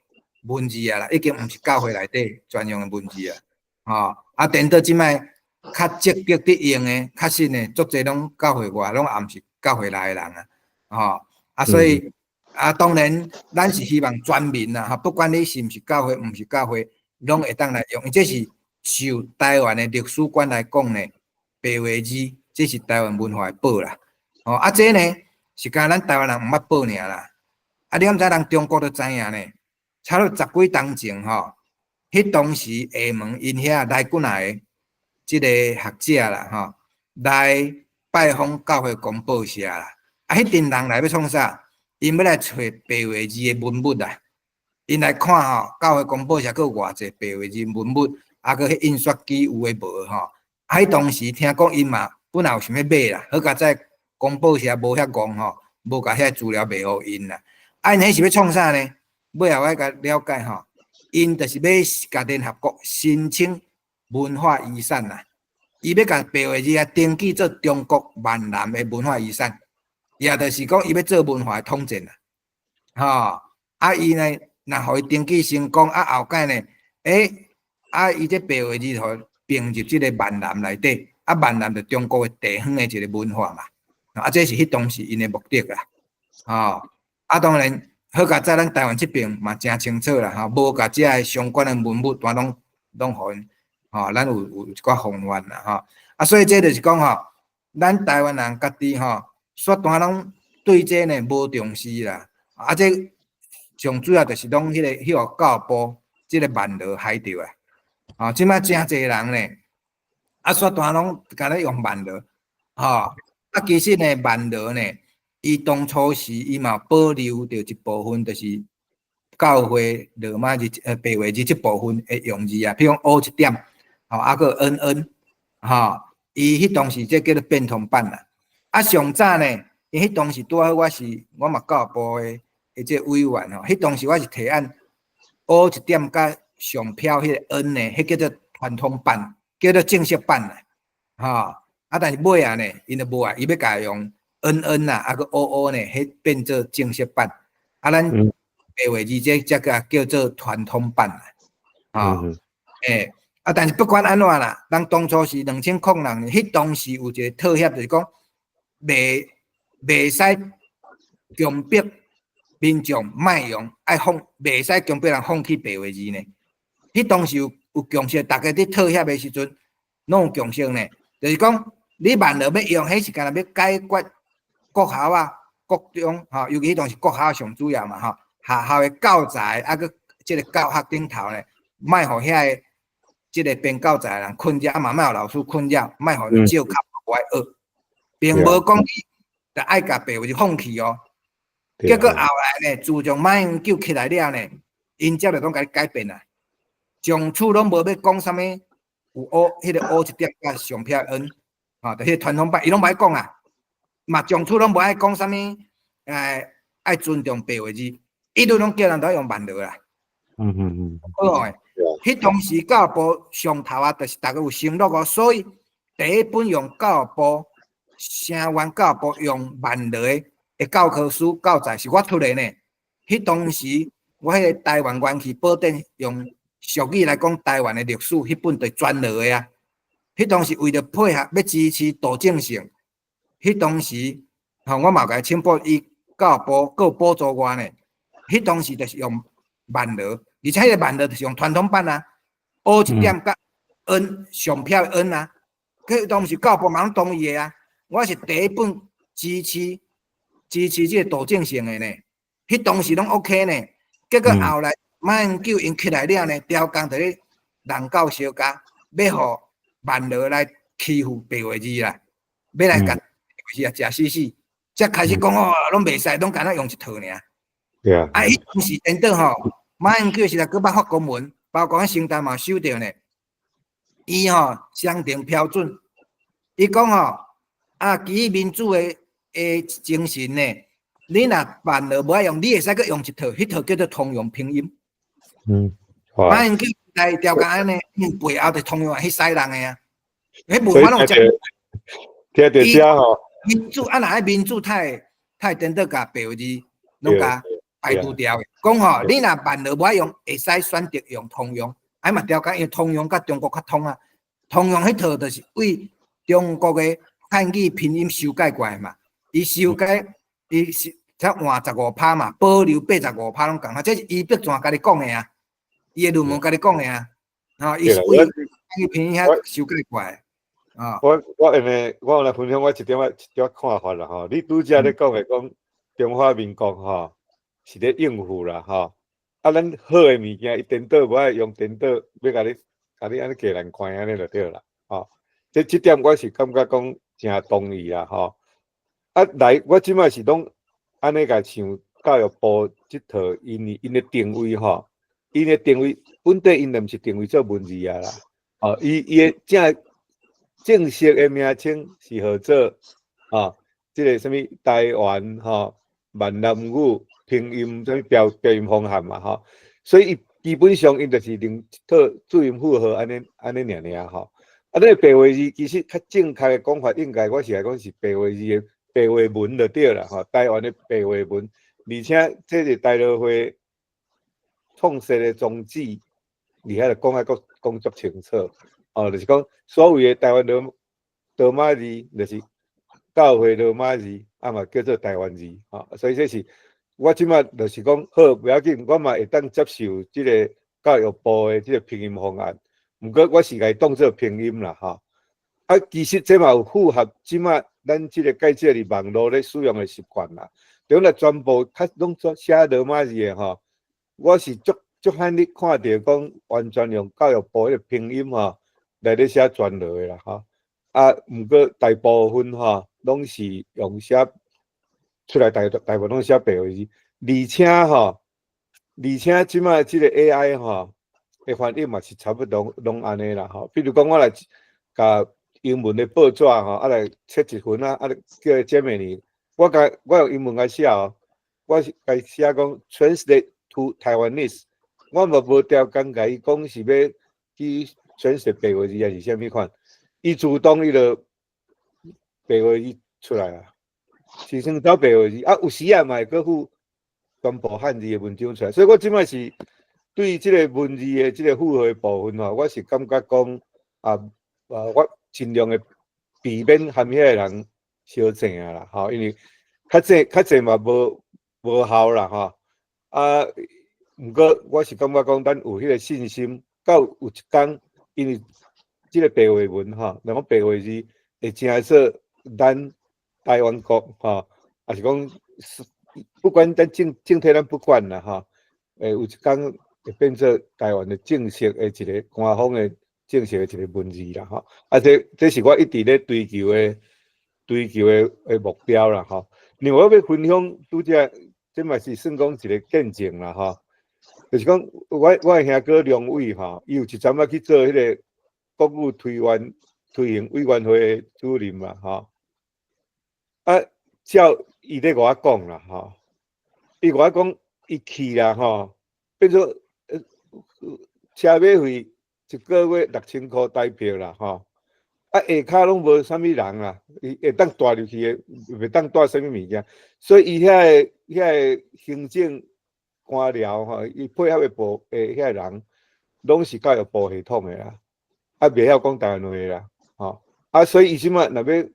文字啊啦，已經毋是教會內底專用的文字啊，吼，啊，顛倒這擺較積極佇用的，確實呢，足濟攏教會外，攏也毋是教會內的人啊，吼，啊，所以啊，當然咱是希望全民啦，吼，不管你是毋是教會，毋是教會，攏會當來用，這是就台灣的歷史觀來講呢，白話字，這是台灣文化的寶啦，吼，啊，這呢，是干咱台灣人毋捌報爾啦，啊！你敢知人中國都知影呢？差不多十幾冬前吼，彼當時廈門𪜶遐來幾若个這个學者啦吼，來拜訪教會公報社啦。啊，彼陣人來欲創啥？𪜶欲來揣白話字的文物啦。𪜶來看吼，教會公報社閣有偌濟白話字文物，啊，閣彼印刷機有的無的吼。啊，彼當時聽講𪜶嘛本來有想欲買啦，好佳哉。公報社無遐戇吼，無共遐資料賣予𪜶啦。啊，𪜶彼是欲創啥呢？尾後我共了解吼，𪜶就是欲共聯合國申請文化遺產啦。伊欲共白話字啊登記做中國閩南的文化遺產，也就是講伊欲做文化的統戰啦。吼，啊伊呢，若予伊登記成功，啊後蓋呢，啊伊這白話字予併入這個閩南內底，啊閩南就中國的地方的一個文化嘛。啊，這是彼當時𪜶的目的啦，吼！啊，當然好佳哉，咱台灣這邊嘛誠清楚啦，吼，無共這个相關的文物，全攏攏予𪜶，吼，咱有一寡防範啦，吼。啊，所以這就是講吼，咱台灣人家己吼，煞單攏對這呢無重視啦。啊，這上主要就是攏彼個教部這个網路害著啊。吼，這擺誠濟人呢，啊，煞單攏干焦用網路，吼。啊，其實呢，網絡呢，伊當初時伊嘛保留著一部分，就是教會羅馬字、白話字這部分的用字啊，譬如講 O 一點，吼，啊閣 N N，吼，伊彼當時這叫做變通版啦。啊，上早呢，伊彼當時拄好我是我嘛教部的這委員吼，彼當時我是提案 O 一點佮上飄彼个 N 呢，彼叫做傳統版，叫做正式版啦，吼。啊，但是尾仔呢，𪜶就無愛，伊欲共用 N N 啊，啊閣 O O 呢，彼變做正式版。啊，咱白話字這才共叫做傳統版啦。啊，啊，但是不管按怎啦，咱當初是2006年，彼當時有一個妥協，就是講袂使強迫民眾莫用，愛放，袂使強迫人放棄白話字呢。彼當時有共識，逐家佇妥協的時陣，攏有共識呢，就是講。你網路欲用，彼是干焦欲解決國校啊、國中吼，尤其彼當時國校上主要嘛吼，學校的教材啊，閣這个教學頂頭呢，莫予遐个這个編教材的人困擾，嘛莫予老師困擾，莫予𪜶照考無愛學，並無講你就愛共白話字放棄哦。結果後來呢，自從馬英九起來了呢，𪜶才就攏共你改變啦。從此攏無欲講啥物有烏彼个烏一點佮上撇 N，吼，就彼个傳統版，伊攏無愛講啊。嘛，從此攏無愛講啥物，愛尊重白話字，一律攏叫人都用萬樂啦。好欸，彼當時教育部上頭啊，就是逐个有承諾哦，所以第一本用教育部聲願教育部用萬樂的教科書教材是我出的呢。彼當時我彼个台灣元氣寶典用俗語來講台灣的歷史，彼本就全羅的啊。彼當時為著配合欲支持杜正勝，彼當時吼我嘛有共伊請報，伊教育部閣有補助我呢。彼當時就是用萬樂，而且彼个萬樂就是用傳統版啊，烏一點佮 N 上撇 N 啊，彼當時教育部嘛攏同意的啊。我是第一本支持這个杜正勝的呢，彼當時攏 OK 呢。結果後來馬英九𪜶起來了呢，刁工佇咧人教相加，欲予萬樂來欺負白話字啦，欲來共是啊，食死死，才開始講哦，攏袂使，攏干焦用一套爾。啊，彼當時顛倒吼，馬英九時代閣捌發公文，包括阮成大嘛收著呢。伊吼雙重標準，伊講吼啊，基於民主的精神呢，你若萬樂無愛用，你會使閣用一套，彼套叫做通用拼音。馬英九來刁工按呢，因背後就通用彼使人的啊，彼無法攏食。聽著遮吼，民主啊，若愛民主，太太顛倒共白話字攏共排除掉的。講吼，你若萬樂無愛用，會使選擇用通用，啊嘛刁工，因為通用佮中國較通啊。通用彼套就是為中國的漢語拼音修改過來嘛，伊修改伊是才換15%嘛，保留85%攏仝啊，這是伊碧泉家己講的啊，伊的論文家己講的啊，吼，伊是為漢語拼音遐修改過來。啊，我因為我來分享我一點仔看法啦吼。你拄才咧講的講中華民國吼是咧應付啦吼，啊，咱好的物件伊顛倒無愛用顛倒，欲共你按呢過難關按呢就對啦，吼。這點我是感覺講誠同意啦吼。啊，來，我這擺是攏按呢共像教育部這套𪜶的定位吼，𪜶的定位本底𪜶就毋是定位做文字啊啦，哦，伊的正式的名稱是號做啊，這个啥物台灣吼閩南語拼音啥物標音方案嘛吼，所以伊基本上𪜶就是用一套注音符號按呢按呢爾爾吼。啊，那个白話字其實較正確的講法，應該我是來講是白話字的白話文就對啦吼，台灣的白話文，而且這是大陸會創設的宗旨，而且就講啊閣講足清楚。哦，就是講所謂的台灣羅馬字，就是教會羅馬字，啊嘛叫做台灣字，吼，所以這是我這擺就是講好，無要緊，我嘛會當接受這个教育部的這个拼音方案，毋過我是共伊當做拼音啦，吼。啊，其實這嘛有符合這擺咱這个界這佇網路咧使用的習慣啦。對啦，全部較攏做寫羅馬字的吼，我是足足罕你看著講完全用教育部彼个拼音吼來咧寫全羅的啦，吼。啊，毋過大部分吼攏是用寫出來大部分攏寫白話字，而且這擺這个 AI 吼的翻譯嘛是差不多攏按呢啦，吼。比如講我來共英文的報紙吼，啊來切一份啊，啊叫 Gemini，我用英文共寫哦，我是共寫講 translate to Taiwanese，我嘛無刁工共伊講是欲去 translate 白話字還是啥物款，伊自動伊就白話字出來啊，是先走白話字，啊有時啊嘛會閣附全部漢字的文章出來，所以我這擺是對這个文字的這个符號的部分吼，我是感覺講啊，我盡量會避免和遐个人相爭啊啦，吼，因為較濟較濟嘛無效啦，吼。啊，毋過我是感覺講，咱有彼个信心，到有一工，因為這个白話文吼，若講白話字會成做咱台灣國吼，抑是講不管咱政體咱不管啦吼，會有一工會變做台灣的正式的一个官方的正式的一个文字啦吼。啊，這是我一直咧追求的目標啦吼。另外我欲分享拄才，這嘛是算講一個見證啦吼。就是講，我的兄哥梁偉吼，伊有一陣仔去做彼個國語推行委員會的主任嘛吼。啊，照伊咧共我講啦吼，伊共我講，伊去啦吼，變做車馬費一個月6000箍台票啦吼。啊，下跤攏無啥物人啦，伊會當帶入去的，袂當帶啥物物件，所以伊遐個行政官僚吼，伊配合的部的遐個人，攏是教育部系統的啦，啊，袂曉講台灣話啦，吼，啊，所以伊這擺若欲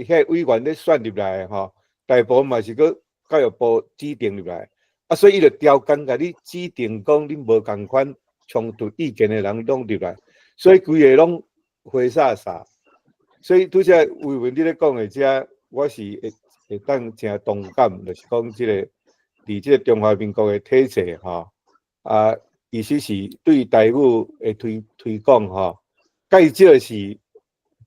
遐個委員咧選入來吼，大部分嘛是閣教育部指定入來，啊，所以伊就刁工共你指定講恁無仝款衝突意見的人攏入來，所以規個攏花灑灑，所以拄才維文你咧講的這，我是會當誠同感，就是講這個佇這個中華民國的體制吼，啊，其實是對台語的推廣吼，較少是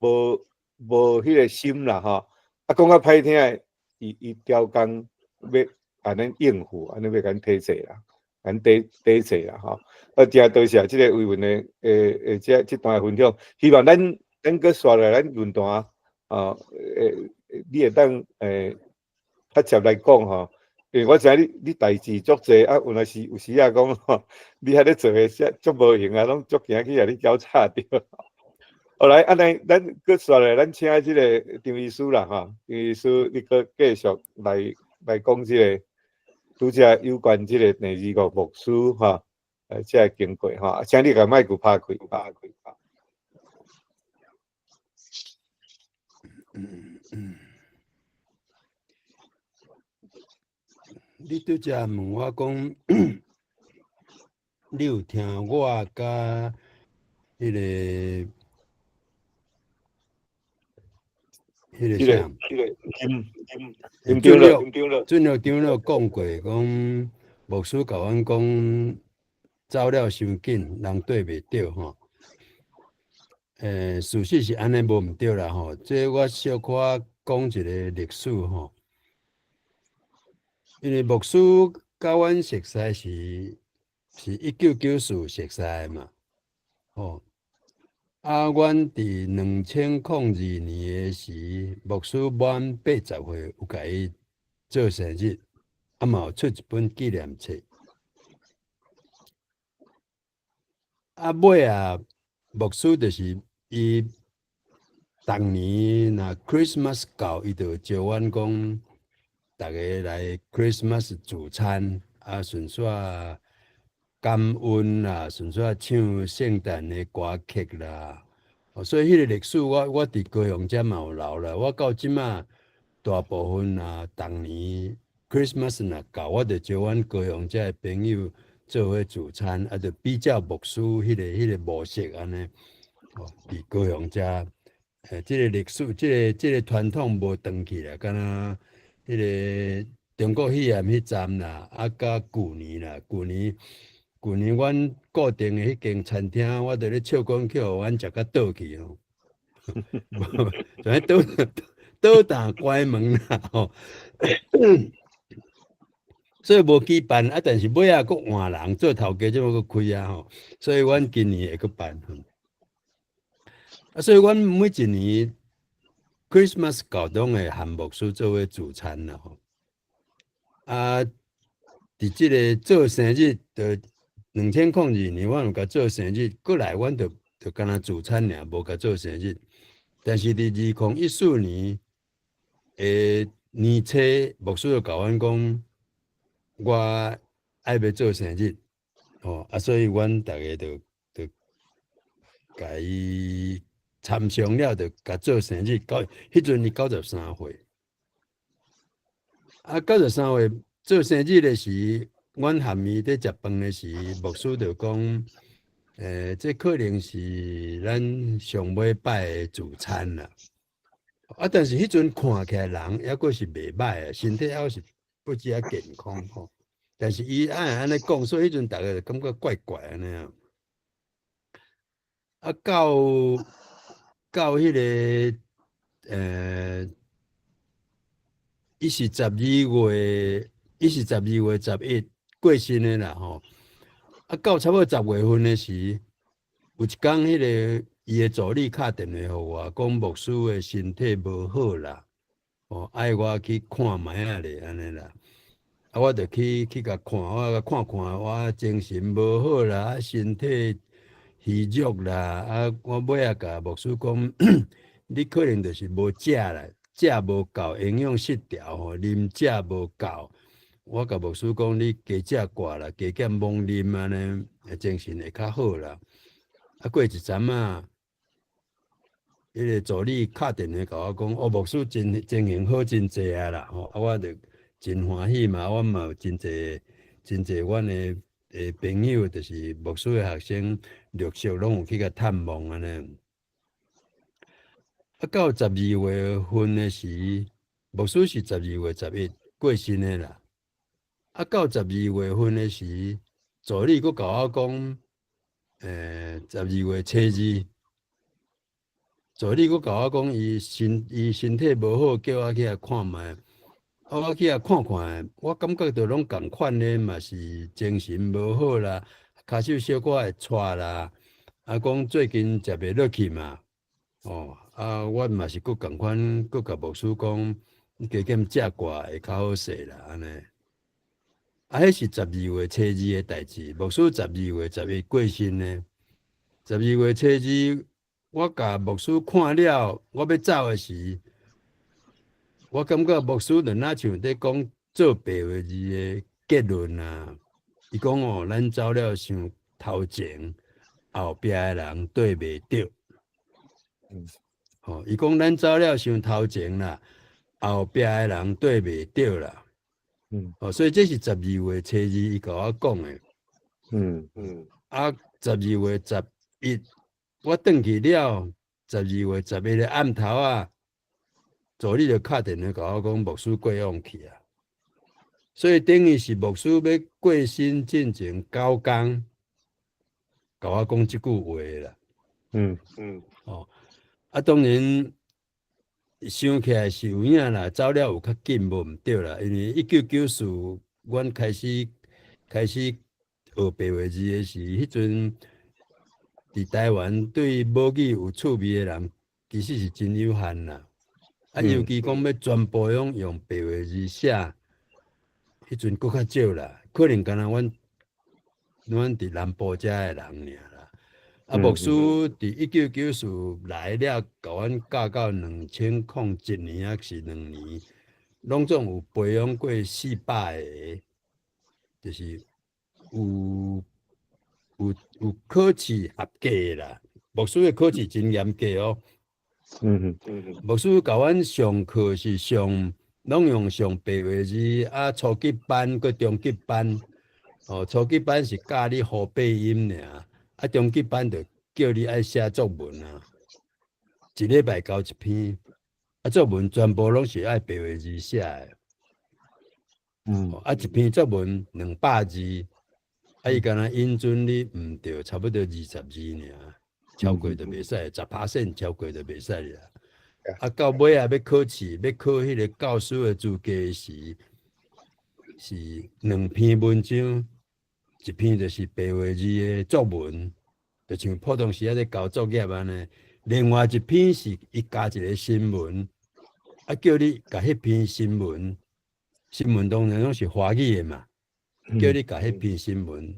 無彼個心啦吼，啊，講較歹聽的，伊刁工欲共咱應付，按呢欲共咱體制啦，共咱抵制啦吼。啊，誠多謝這個維文的這段分享，希望咱閣紲來咱論壇啊，你會當較直來講吼，因為我知影你代誌足濟啊，有若是有時仔講吼，你遐咧做的足無閒啊，攏足驚去共你攪吵著。後來按呢，咱閣紲來，咱請這個張醫師啦吼，張醫師你閣繼續來講這個拄才有關這個鄭二國牧師吼，這個經過吼，請你共麥克拍開，拍開。你拄才問我講，你有聽我佮彼個啥？彼個金長老，俊樂長老講過，講牧師共阮講，走了傷緊，人綴袂著吼。事實是按呢無毋對啦吼。這我小可講一個歷史吼。因為牧師佮阮熟似是1994熟似的嘛，吼。啊，阮佇2002年的時，牧師滿80歲，有共伊做生日，啊嘛有出一本紀念冊。啊，尾仔牧師就是伊逐年若 Christmas 到，伊就招阮講，逐家來 Christmas 聚餐，啊，順紲感恩啦，順紲唱聖誕的歌曲啦。所以彼個歷史我佇高雄遮嘛有留啦。我到這馬大部分啊，逐年 Christmas 若到，我就招阮高雄遮的朋友做伙聚餐，啊，就比照牧師彼個模式按呢。哦，佇高雄遮，這個歷史，這個傳統無斷去啦，敢若彼個中國戲院彼站啦，啊，佮舊年啦，舊年阮固定的彼間餐廳，我佇咧笑講去予阮食甲倒去吼，就彼倒倒檔關門啦吼，所以無舉辦啊，但是尾仔閣換人做頭家，這馬閣開啊吼，所以阮今年會閣辦。啊，所以阮每一年 Christmas 到攏會和牧師做伙聚餐啦吼。啊，佇這個做生日，就2002年，阮有共做生日，過來阮就干焦聚餐爾，無共做生日。但是佇2014年的年初，牧師就共阮講，我愛欲做生日，吼啊，所以阮逐家就共伊參詳了，就共做生日。到彼陣伊93歲，啊，93歲做生日的時，阮和伊佇食飯的時，牧師就講，這可能是咱上尾擺的聚餐啦。啊，但是彼陣看起來人猶閣是袂䆀的，身體猶閣是不止仔健康吼。但是伊愛按呢講，所以彼陣逐家就感覺怪怪按呢。啊，到彼个伊是十二月，伊是12月11過身的啦吼。啊，到差不多10月份的時，有一工彼个伊的助理敲電話予我，講牧師的身體無好啦，哦，愛我去看覓仔咧，按呢啦。啊，我就去共看，我共看看，我精神無好啦，啊，身體虛弱啦，啊，我尾仔共牧師講，你可能就是無食啦，食無夠，營養失調吼，啉食無夠。我共牧師講，你加食寡啦，加減罔啉按呢，精神會較好啦。啊，過一陣仔，彼个助理敲電話共我講，哦，牧師真情形好真濟啊啦，吼，啊，我就真歡喜嘛，我嘛有真濟真濟阮的朋友，就是牧師的學生，陸續攏有去共探望按呢。啊，到十二月份的時，牧師是12月11過身的啦。啊，到十二月份的時，助理閣共我講，12月初2，助理閣共我講，伊身體無好，叫我去共看覓。啊，我去共看看，我感覺著攏仝款的，嘛是精神無好啦，跤手小可會掣啦。啊，講最近食袂落去嘛，哦，啊，我嘛是閣仝款，閣共牧師講，你加減食寡會較好勢啦，按呢。啊，彼是十二月初二的代誌，牧師十二月十一過身的。十二月初二，我共牧師看了，我欲走的時，我感覺牧師就若像佇講做白話字的結論啊。伊講哦，咱走了傷頭前，後壁的人綴袂著。吼，伊講咱走了傷頭前啦，後壁的人綴袂著啦。哦，所以這是十二月初二伊共我講的。啊，十二月十一，我轉去了，十二月十一的暗頭啊，助理就敲電話共我講牧師過往去啊。所以等於是牧師欲過身進前9工，共我講這句話啦。哦，啊，當然想起來是有影啦，走了有較緊無毋對啦，因為1994，阮開始學白話字的時，彼陣佇台灣對母語有趣味的人，其實是真有限啦。啊，尤其講欲全部攏用白話字寫，彼陣閣較少啦。可能干焦阮佇南部遮的人爾啦。啊，牧師佇1994來了，共阮教到2001年抑是2年，攏總有培養過400個，就是有考試合格的啦。牧師的考試真嚴格哦。牧師共阮上課是上，攏用上白話字，啊，初級班閣中級班。哦，初級班是教你呼八音爾，啊，中級班就叫你愛寫作文啊，一禮拜交一篇，啊，作文全部攏是愛白話字寫的。啊，一篇作文200字，啊，伊干焦允准你毋著差不多20字爾，超過就袂使，10% 超過就袂使啦。啊，到尾仔欲考試，欲考彼個教師的資格時，是兩篇文章，一篇就是白話字的作文，就像普通時仔咧交作業按呢。另外一篇是伊加一個新聞，啊，叫你共彼篇新聞，新聞當然攏是華語的嘛，叫你共彼篇新聞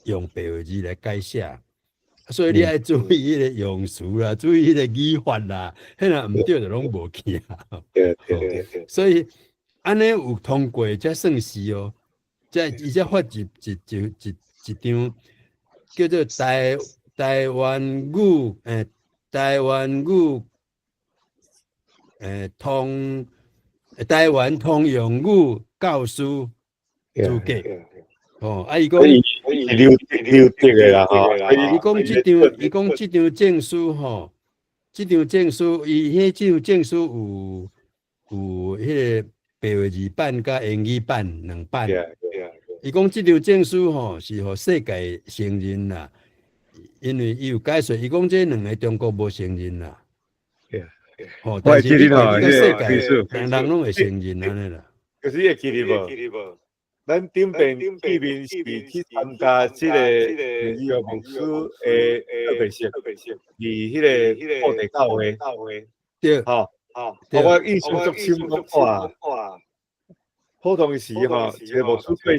用白話字來改寫。所以你愛注意彼個用詞啦，注意彼個語法啦，彼若毋對就攏無去啊。對對對對。所以按呢有通過才算是哦，才伊才發一張叫做台灣通用語教師資格。哦，啊，伊講是留職的啦，吼。伊講這張證書吼，這張證書，伊彼這張證書有彼個白話字版佮英語版兩版。伊講這張證書吼是予世界承認啦，因為伊有解說，伊講這兩个中國無承認啦。對啊。吼，但是你看這個世界，人人攏會承認按呢啦。可是你會記得無？咱頂遍見面是去參加這個鄭志岳牧師的告別式，佇彼个布袋教會。對，吼，我印象足深刻哇！普通時吼，一个牧師過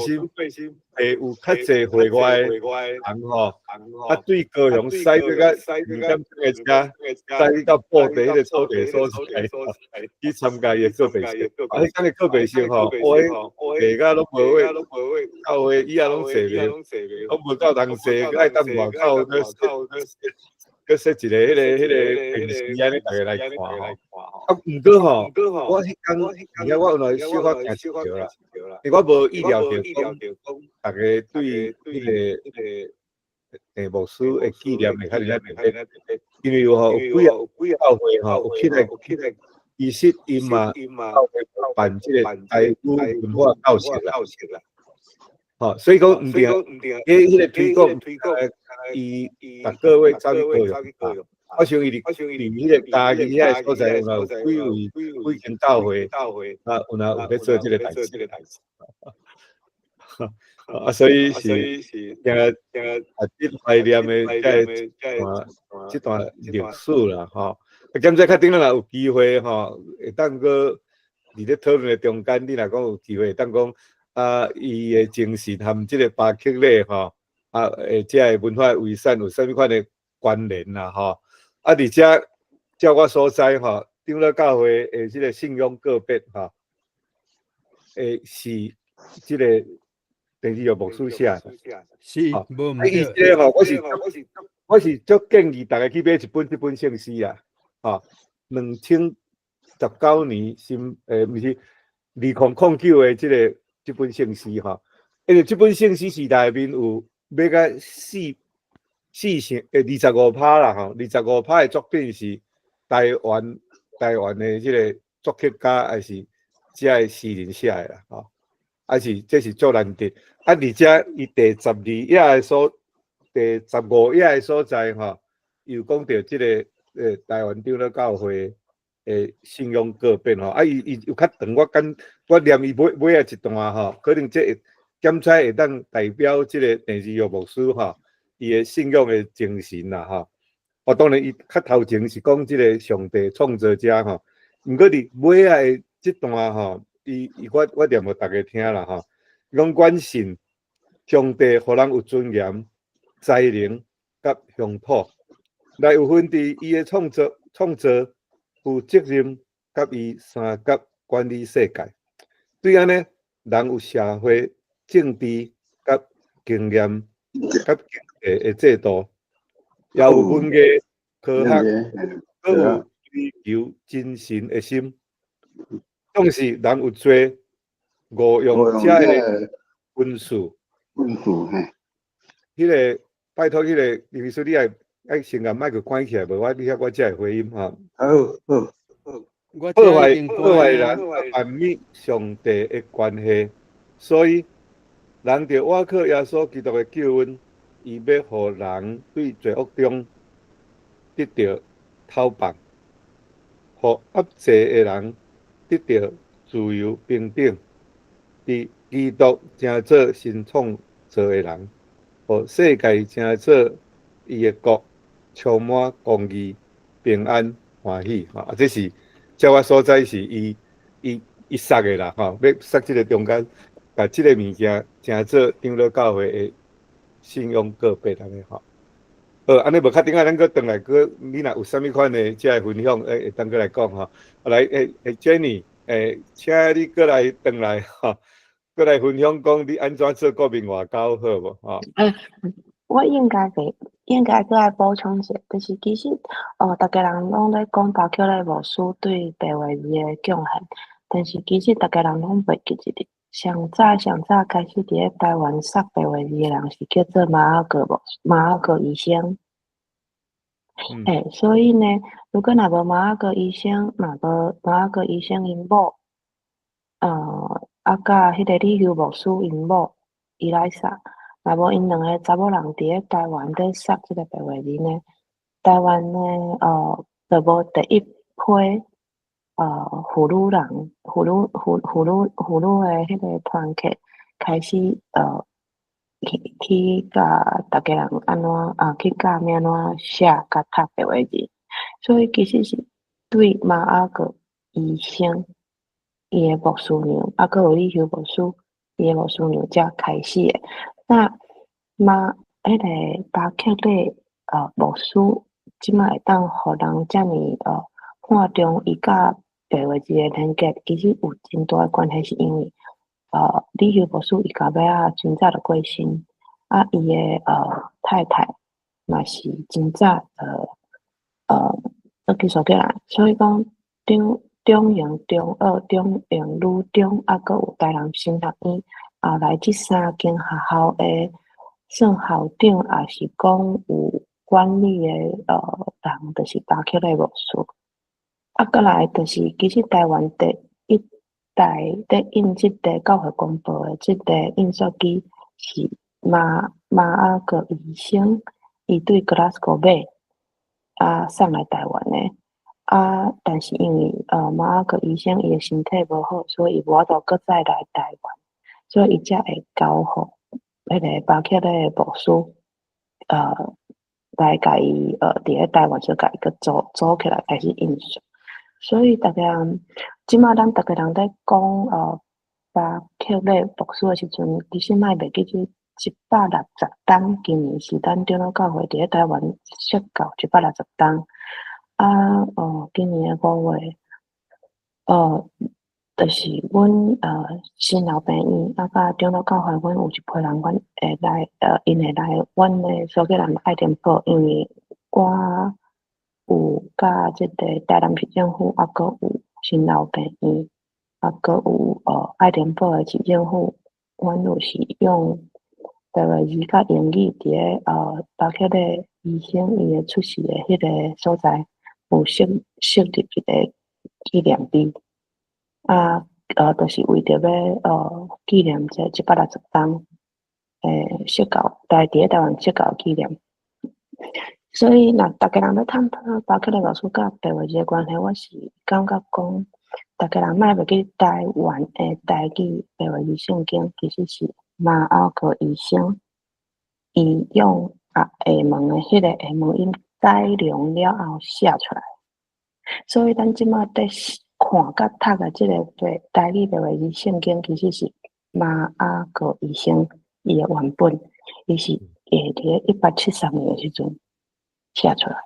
身，會有較濟會外的人吼，啊對高雄駛去到2點鐘的車，駛去到布袋彼个草地所在，去參加伊的告別式。啊，彼工的告別式吼，我地甲攏無位，教會椅仔攏坐袂，攏無夠人坐，閣愛踮外口閣設一个彼个電視按呢，逐家來看吼。啊，毋過吼，我彼工，而且我原來小可驚一轎啦，因為我無意料著講，逐家對彼个鄭牧師的紀念會較爾特別，因為吼有幾个教會吼有起來，其實𪜶嘛教會辦這個台語文化教室啦，吼，所以講毋著，彼个推廣，伊逐個月走去高雄。我想伊佇彼个嘉義遐个所在，有幾位幾間教會，啊，有若有咧做這个代誌。啊，所以是定定啊，這懷念的這段歷史啦，吼。啊，兼且較頂仔若有機會吼，會當閣佇咧討論的中間，你若講有機會，會當講啊，伊的精神和這个巴克禮吼，啊，這个文化遺產有啥物款的關聯啦，吼。啊，而且照我所知吼，長老教會的這个信仰告別吼，是這个鄭志岳牧師寫的。是，無毋啊，伊這个吼，我是足建議逐家去買一本這本聖詩啊，吼，2019年新，毋是2009的這本聖詩吼，因為這本聖詩是內面有買甲四成25%啦吼，二十五趴的作品是台灣的這个作曲家，還是這个詩人寫的啦，吼，啊是這是足難得。啊，而且伊第12頁的所，第15頁的所在吼，又講著這个台灣長老教會的信仰告別吼，啊，伊有較長，我感我念伊尾尾仔一段吼，可能這會檢採會當代表這个鄭志岳牧師吼，伊的信仰的精神啦吼。哦，當然伊較頭前是講這个上帝創造者吼，毋過佇尾仔的這段吼，伊伊我我念予逐家聽啦吼。伊講阮信上帝予人有尊嚴、才能佮鄉土，來有份佇伊的創造負責任，佮伊相佮管理世界。對按呢，人有社會、政治佮經驗佮經濟的制度，也有文藝、科學，閣有追求精神的心。總是人有做誤用遮的恩賜。恩賜嘿。彼个拜託，彼个林秘書，你愛愛先共麥克關起來，無我你遐我才會回音吼。好好。破壞人和萬物上帝的關係，所以人著倚靠耶穌基督的救恩，伊欲予人對罪惡中得著釋放，予壓制的人得著自由平等，佇基督成做新創造的人，予世界成做伊的國，充滿公義、平安、歡喜。吼，啊，這是照我所知是伊說的啦，吼，欲說這个中間，共這个物件成做長老教會的信仰告別按呢吼。好，按呢無較頂下咱閣轉來閣，你若有啥物款的這个分享，會當閣來講吼。來，Jenny，請你閣來轉來吼，閣來分享講你按怎做國民外交好無？吼。我應該袂，應該閣愛補充一下，就是其實，哦，逐家人攏咧講巴克禮牧師對白話字的貢獻，但是其實逐家人攏袂記一個，上早上早開始佇咧台灣說白話字的人是叫做馬爾各醫生。欸，所以呢，如果若無馬爾各醫生，若無馬爾各醫生𪜶某，啊，佮彼个李休牧師𪜶某伊來撒，若無𪜶兩个查某人佇咧台灣咧說這个白話字呢，台灣呢，就無第一批婦女人、婦女、婦婦女、婦女的彼个團契開始去教逐家人按怎啊，去教欲按怎寫佮讀白話字。所以其實是對馬雅各醫生伊的牧師娘，啊，閣有李休牧師伊的牧師娘才開始的。那馬彼个巴克禮牧師，這擺會當予人遮爾看重伊佮白話字的連結，其實有真大的關係，是因為李休牧師伊到尾仔真早就過身，啊，伊的太太嘛是真早轉去蘇格蘭，所以講中營中學、中營女中，啊，閣有台南神學院，後來這三間學校的算校長，抑是講有管理的人，就是巴克禮牧師。啊，閣來就是，其實台灣第一台咧印這个教會公報的這个印刷機是馬雅各醫生，伊對格拉斯哥買，啊送來台灣的。啊，但是因為馬雅各醫生伊的身體無好，所以伊無法度閣再來台灣，所以伊才會交予彼个巴克禮牧師，來共伊佇咧台灣就共伊閣組起來開始印刷。所以逐家人，這擺咱逐家人咧講巴克禮牧師的時陣，其實莫袂記這160冬，今年是咱長老教會佇咧台灣設教160冬。啊，今年的5月，就是阮新老病院啊，佮長老教會，阮有一批人，阮會來，𪜶會來阮的蘇格蘭愛丁堡，因為我有佮這个台南市政府，啊，閣有新老病院，啊，閣有愛丁堡的市政府，阮有是用台語字佮英語佇咧巴克禮醫生伊的出世的彼个所在，有設立一个紀念碑。啊，就是為著欲紀念這160冬設教，佇咧台灣設教紀念。所以，若逐家人欲探討巴克禮牧師佮白話字的關係，我是感覺講，逐家人莫袂記台灣的台語白話字聖經，其實是馬雅各醫生伊用下門的彼个下門音改良了後寫出來。所以，咱這擺佇看佮讀的這个台語白話字聖經，其實是馬雅各醫生伊的原本，伊是會佇咧1873年的時陣寫出來。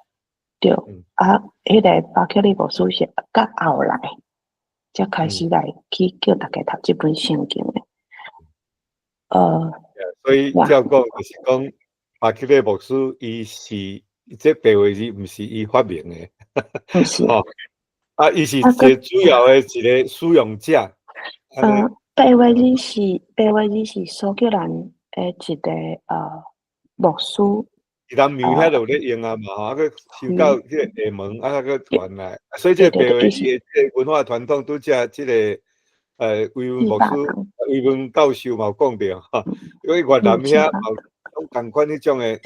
對，啊，彼个巴克禮牧師是較後來才開始來去叫大家讀這本聖經的。所以照講就是講，巴克禮牧師伊是這白話字，毋是伊發明的，毋是。吼，啊，伊是一个主要的一个使用者。白話字是蘇格蘭的一个牧師。南苗遐就有咧用啊嘛，吼，啊，閣收到彼个廈門，啊，閣傳來，所以這個白話字的這个文化傳統，拄才這个維文牧師、維文教授嘛有講著，吼，因為越南遐嘛攏仝款彼種的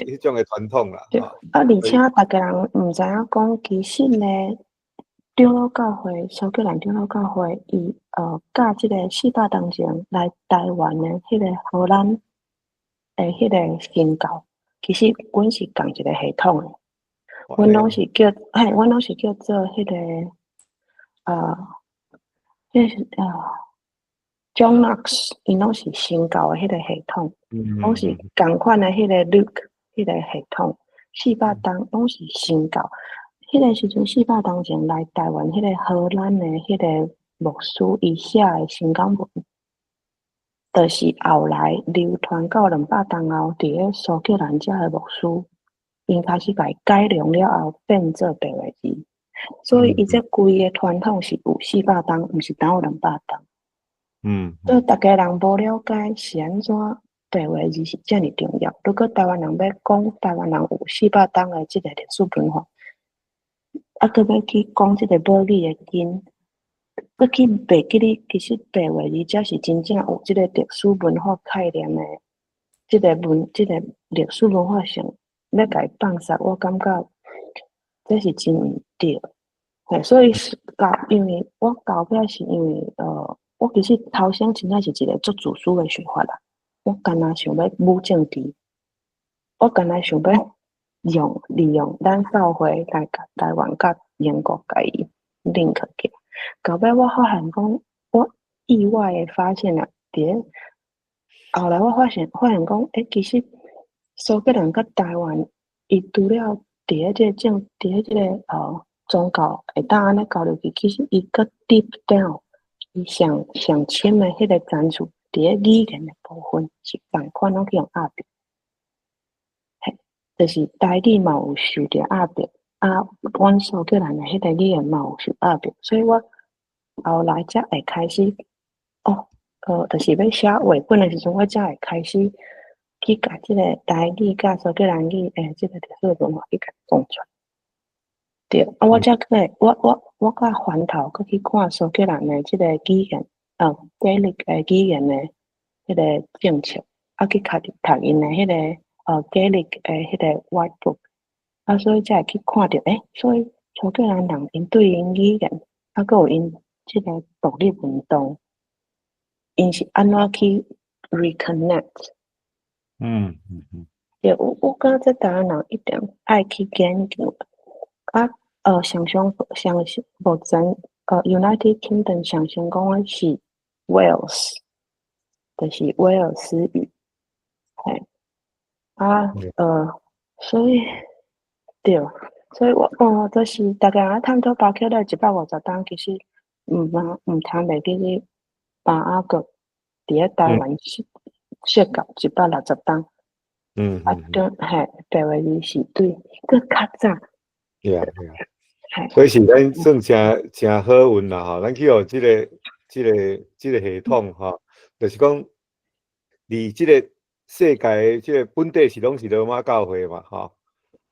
傳統啦。對，啊，而且逐家人毋知影講，其實呢，長老教會蘇格蘭長老教會，伊佮這个400冬前來台灣的彼个荷蘭的彼个新教，其實阮是仝一个系統的，阮攏是叫做彼个彼是John Knox，𪜶攏是新教的彼个系統，攏是仝款的彼個 Luke 彼个系統，四百冬攏是新教。彼个時陣四百冬前來台灣彼個荷蘭的彼個牧師，伊寫的新講文，就是後來流傳到200冬後，佇咧蘇格蘭遮的牧師，𪜶開始共伊改良了後，變做白話字。所以伊這規个傳統是有四百冬，毋是單有200冬。所以逐家人無了解是按怎白話字是遮爾重要。如果台灣人欲講台灣人有四百冬的這个歷史文化，啊，閣欲去講這個母語的根，閣去袂記得，其實白話字才是真正有這个歷史文化概念的。這個歷史文化性欲共伊放殺，我感覺這是真毋對。嘿，所以是到因為我到尾是因為我其實頭先真正是一個足自私的想法啦。我干焦想欲舞政治，我干焦想欲利用咱教會來共台灣佮英國共伊 link 起來。到尾我發現講，我意外的發現啊，佇咧後來我發現講，欸，其實蘇格蘭佮台灣，伊除了佇咧這個宗教會當按呢交流去，其實伊閣 deep down，伊上上深的彼個層次，佇咧語言的部分是仝款，攏去予壓迫。嘿，就是台語嘛有受著壓迫，啊，阮蘇格蘭的彼個語言嘛有受壓迫，所以我後來才會開始，哦，就是欲寫繪本的時陣，我才會開始去共這個台語佮蘇格蘭語的這個歷史文化去共講出來。對，啊，我才閣會，我閣翻頭閣去看蘇格蘭的這個語言，Gaelic 的語言的彼個政策，啊，去讀讀𪜶的彼個Gaelic 的彼個 White Book，啊，所以才會去看著，欸，所以蘇格蘭人𪜶對𪜶語言，啊，閣有𪜶這個獨立運動，𪜶是按怎去 reconnect？對，我感覺這台灣人一定愛去研究。啊，上上上目前United Kingdom 上成功的是 Wales，就是威爾斯語。嘿，啊，所以對，所以我就是大家啊探討巴克萊150冬，其實毋通袂記得馬雅閣佇咧台灣設教160冬。啊，對，嘿，白話字是對閣較早。對啊，所以是咱算誠誠好運啦吼，咱去予這個系統吼，就是講，佇這個世界的這個本底是攏是羅馬教會嘛吼，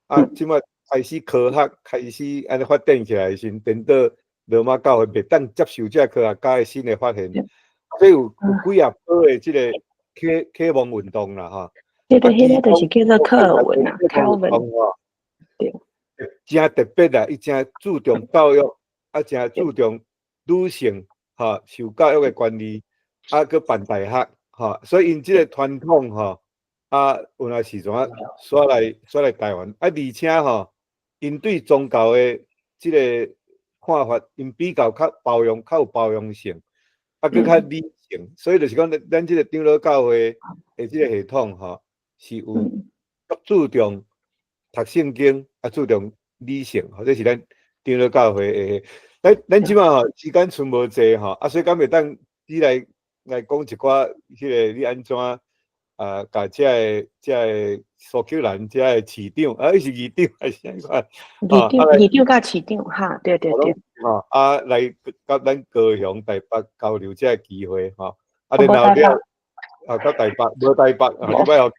啊，這擺開始科學開始按呢發展起來的時陣，顛倒羅馬教會袂當接受這個科學家的新的發現，所以有幾仔波的這個啟蒙運動啦吼。彼個就是叫做科爾文啊，卡爾文。對。誠特別啦，伊誠注重教育，啊，誠注重女性吼受教育的權利，啊，閣辦大學，吼，所以𪜶這個傳統吼，啊，有那時陣啊，徙來台灣，啊，而且吼，𪜶對宗教的這個看法，𪜶比較較包容，較有包容性，啊，閣較理性，所以就是講，咱這個長老教會的這個系統吼，是有足注重讀聖經，啊，注重理性，或者是咱長老教會的。咱這擺吼時間賰無濟吼，啊，所以敢會當你來講一寡，彼個你按怎啊，共這個蘇格蘭這个市長，啊，伊是議長還是啥款？議長佮市長，哈，對對對。吼，啊，來佮咱高雄、台北交流這个機會，吼，啊，然後了，啊，佮台北，無台北，啊，這擺哦，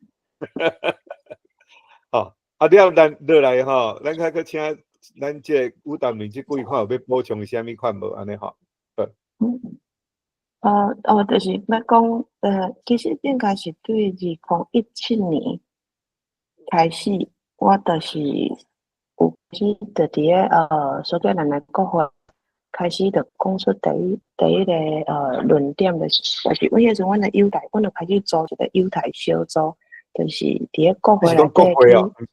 吼，啊，了咱落來吼，咱較閣請咱這個吳淡玲這幾款有欲補充啥物款無？按呢吼，好。哦，就是欲講，其實應該是對2017年開始，我就是有始就佇咧蘇格蘭的國會開始就講出第一個論點，就是阮彼陣阮的友台，阮就開始組一個友台小組，就是佇咧國會內底。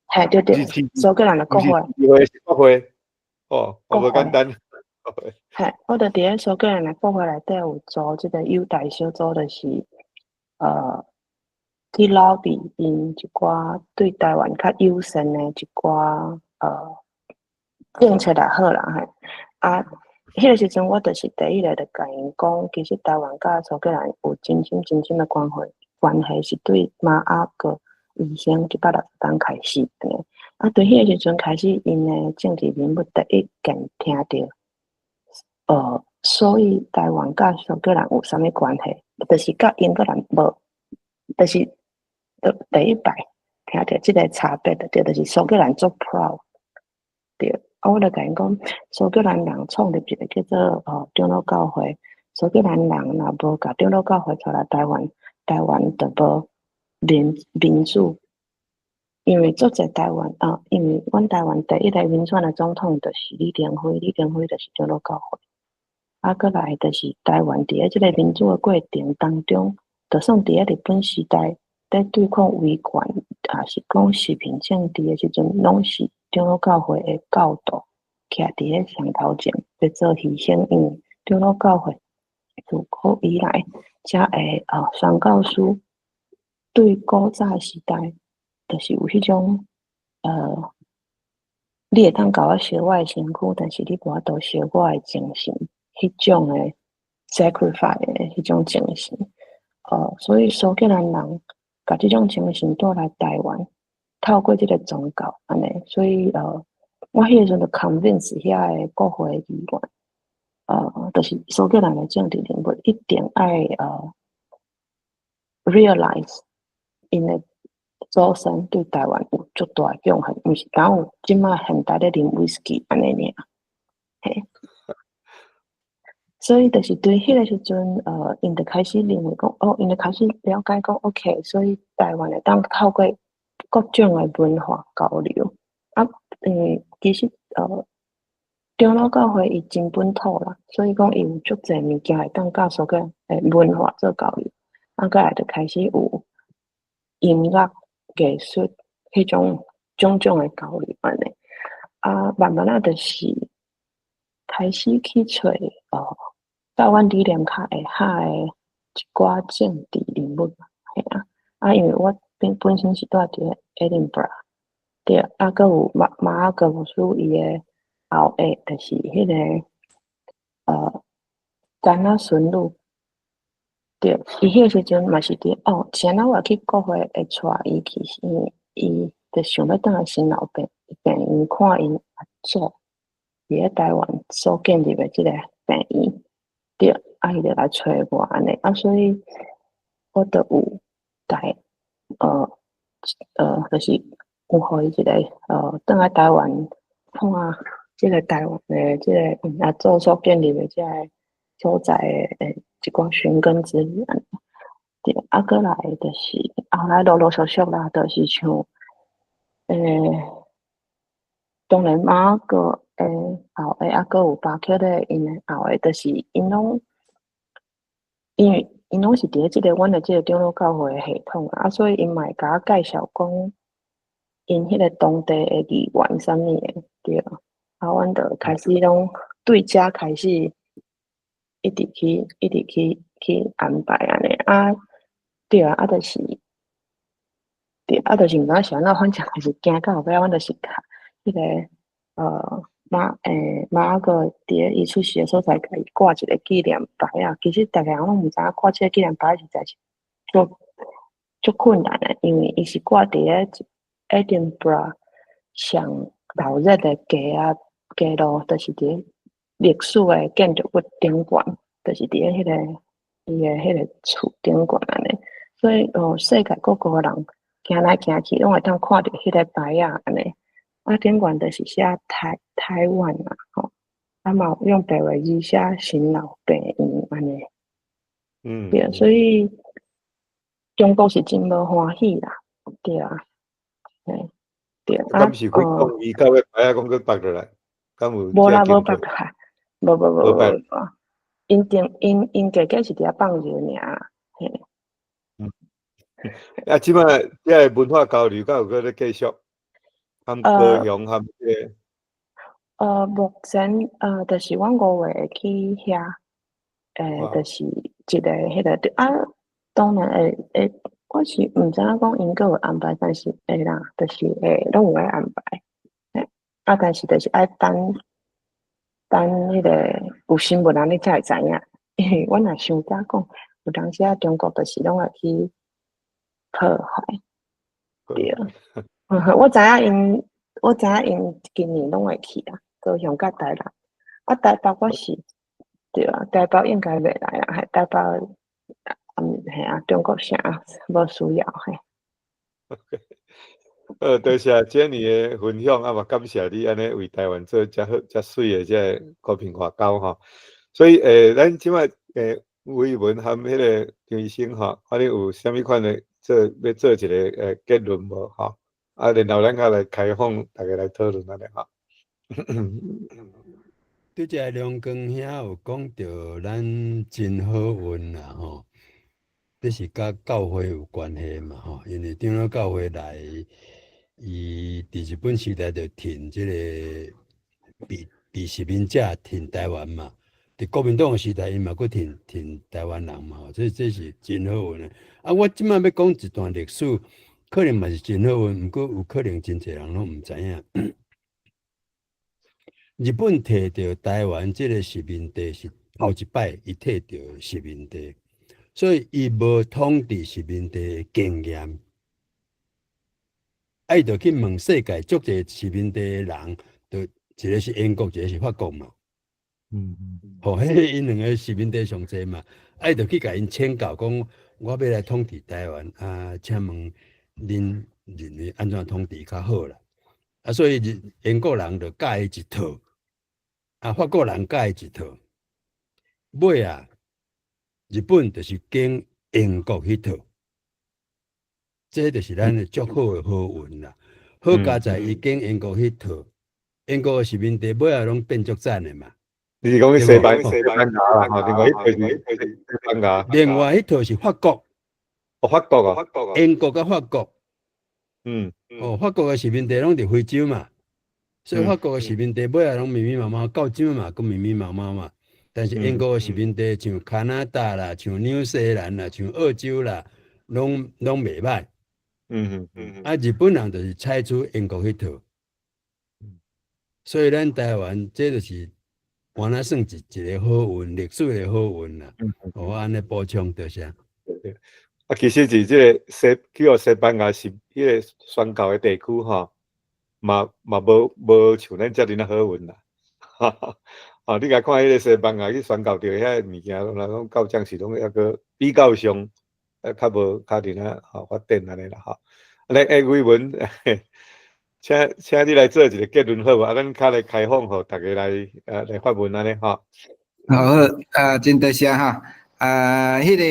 嘿，對對，蘇格蘭的國會。是國會，哦，無簡單。嘿，我就佇咧蘇格蘭的國會內底有組這個友台小組，就是去 lobby 𪜶一寡對台灣較友善的一寡政策也好啦，嘿。啊，彼個時陣我就是第一個就共𪜶講，其實台灣佮蘇格蘭有真深真深的關係，是對馬雅閣醫生160冬開始按呢。啊，對彼個時陣開始，𪜶的政治人物第一件聽著，所以台灣佮蘇格蘭有啥物關係？就是佮英格蘭無，就是第一擺聽著這個差別，對，就是蘇格蘭足 proud，對。啊，我就共𪜶講，蘇格蘭人創立一個叫做長老教會，蘇格蘭人若無共長老教會帶來台灣，台灣就無民主，因為足濟台灣啊，因為阮台灣第一个民選的總統就是李登輝，李登輝就是長老教會。啊，閣來就是台灣佇咧這个民主的過程當中，就算佇咧日本時代，咧對抗威權，抑是講時平政治的時陣，攏是長老教會的教徒徛佇咧上頭前，咧做犧牲。因為長老教會自古以來，才會宣教師對古早時代，就是有彼種你會當共我燒我的身軀，但是你無法度燒我的精神，彼種的 sacrifice 的彼種精神。所以蘇格蘭人共這種精神帶來台灣，透過這个宗教按呢，所以我彼个時陣就 convince 遐个國會議員，就是蘇格蘭的政治人物一定愛realize 𪜶的祖先對台灣有足大的貢獻，毋是干有這擺現代咧啉威士忌按呢爾，嘿。所以就是對彼个時陣，𪜶就開始認為講，哦，𪜶就開始了解講，OK，所以台灣會當透過各種的文化交流，啊，因為其實長老教會伊真本土啦，所以講伊有足濟物件會當佮蘇格蘭的文化做交流，啊，閣來就開始有音樂、藝術彼種種種的交流按呢，啊，慢慢仔就是開始去揣佮阮理念較會合的一寡政治人物，嘿啊，啊，因為我本身是住佇咧 Edinburgh，對，啊，閣有馬雅各牧師伊的後裔，就是彼个詹仔孫女，對，伊彼个時陣嘛是佇哦，是按怎我會去國會會帶伊去，是因為伊就想欲轉來新老病院看𪜶阿祖佇咧台灣所建立的這个病院，對，啊，伊就來揣我按呢，啊，所以我就有帶就是有予伊一个轉來台灣看這个台灣的這个𪜶阿祖所建立的這个所在的一寡尋根之旅按呢。對，啊，閣來就是後來陸陸續續啦，就是像當然馬哥的後裔，啊，閣有巴克的𪜶的後裔，就是𪜶攏因為𪜶攏是佇咧這个阮的這个長老教會的系統啊，所以𪜶嘛會共我介紹講𪜶彼个當地的議員啥物的，對。啊，阮就開始攏對遮開始一直去，一直去安排按呢，啊，對啊，啊，就是對，啊，就是毋知影是按怎，反正就是行到後尾，阮就是較彼个馬雅各佇咧伊出世的所在，共伊掛一个紀念牌仔。其實逐个人攏毋知影掛這个紀念牌實在是足困難的，因為伊是掛佇咧 Edinburgh 上鬧熱的街路，就是佇咧歷史的建築物頂懸，就是佇咧彼个伊的彼个厝頂懸按呢。所以世界各國的人行來行去，攏會當看著彼個牌仔按呢。啊，頂懸就是寫台灣啊，吼，啊嘛有用白話字寫新老病院按呢。對，所以中國是真無歡喜啦，對啊，嘿，對啊，敢是佢講伊到尾牌仔講閣拔落來，敢有？無啦，無拔落來，無無無無無，𪜶定𪜶家己是佇遐放尿爾，嘿。啊，這擺這个文化交流敢有閣咧繼續？含高雄含這个？目前就是阮5月會去遐，就是一个彼个啊，當然會，我是毋知影講𪜶閣有安排，但是會啦，就是會攏有愛安排，嘿，啊，但是就是愛等等彼个有新聞啊，你才會知影。因為阮若傷早講，有當時啊，中國就是攏會去破壞，對。我知影𪜶今年攏會去啊，高雄佮台南，啊，台北我是，對啊，台北應該袂來啊，嘿，台北，嘿啊，中國城無需要嘿。 OK，多謝 Jenny 的分享，啊嘛感謝你按呢為台灣做遮好、遮媠的這個和平外交吼。所以，咱這擺吳以文和彼个張醫生吼，看你有啥物款的做欲做一个結論無吼？啊，然後咱較來開放，大家來討論按呢吼。拄才梁光兄有講著咱真好運啦吼，這是佮教會有關係嘛吼，因為長老教會來，伊佇日本時代就停這個被殖民者停台灣嘛，佇國民黨的時代，伊嘛閣停停台灣人嘛吼，這是真好運的。啊，我這擺欲講一段歷史，可能嘛是真好運，毋過有可能真濟人攏毋知影。日本提著台灣這個殖民地是頭一擺，伊提著殖民地，所以伊無統治殖民地的經驗。啊，伊就去問世界足濟殖民地的人，就一個是英國，一個是法國嘛。吼，彼个𪜶兩个殖民地上濟嘛，啊，伊就去共𪜶請教講，我欲來統治台灣，啊，請問恁認為按怎統治較好啦？啊，所以英國人就教伊一套，啊，法國人教伊一套，尾啊，日本就是揀英國彼套，這就是咱的足好的好運啦。好佳哉伊揀英國彼套，英國的殖民地尾仔攏變足讚的嘛。你是講西班牙啦，吼，另外一套是西班牙。另外彼套是法國。哦，法國啊。英國佮法國。哦，法國的殖民地攏佇非洲嘛，所以法國的殖民地尾仔攏密密麻麻，到這嘛閣密密麻麻嘛。但是英國的殖民地像加拿大啦，像紐西蘭啦，像澳洲啦，攏袂䆀。啊，日本人就是採取英國彼套，所以咱台灣這就是換來算一個好運，歷史的好運啦。我按呢補充多謝。對。啊，其實是這個西，去予西班牙是彼個宣教的地區吼，嘛無像咱遮爾仔好運啦。啊，你共看彼個西班牙去宣教著遐物件，攏講到這時攏猶閣比較上，較無較爾仔吼發展按呢啦吼。來，偉文，請你來做一個結論好無？啊，咱較來開放，予大家來發問按呢吼。好，啊，真多謝哈。啊，彼个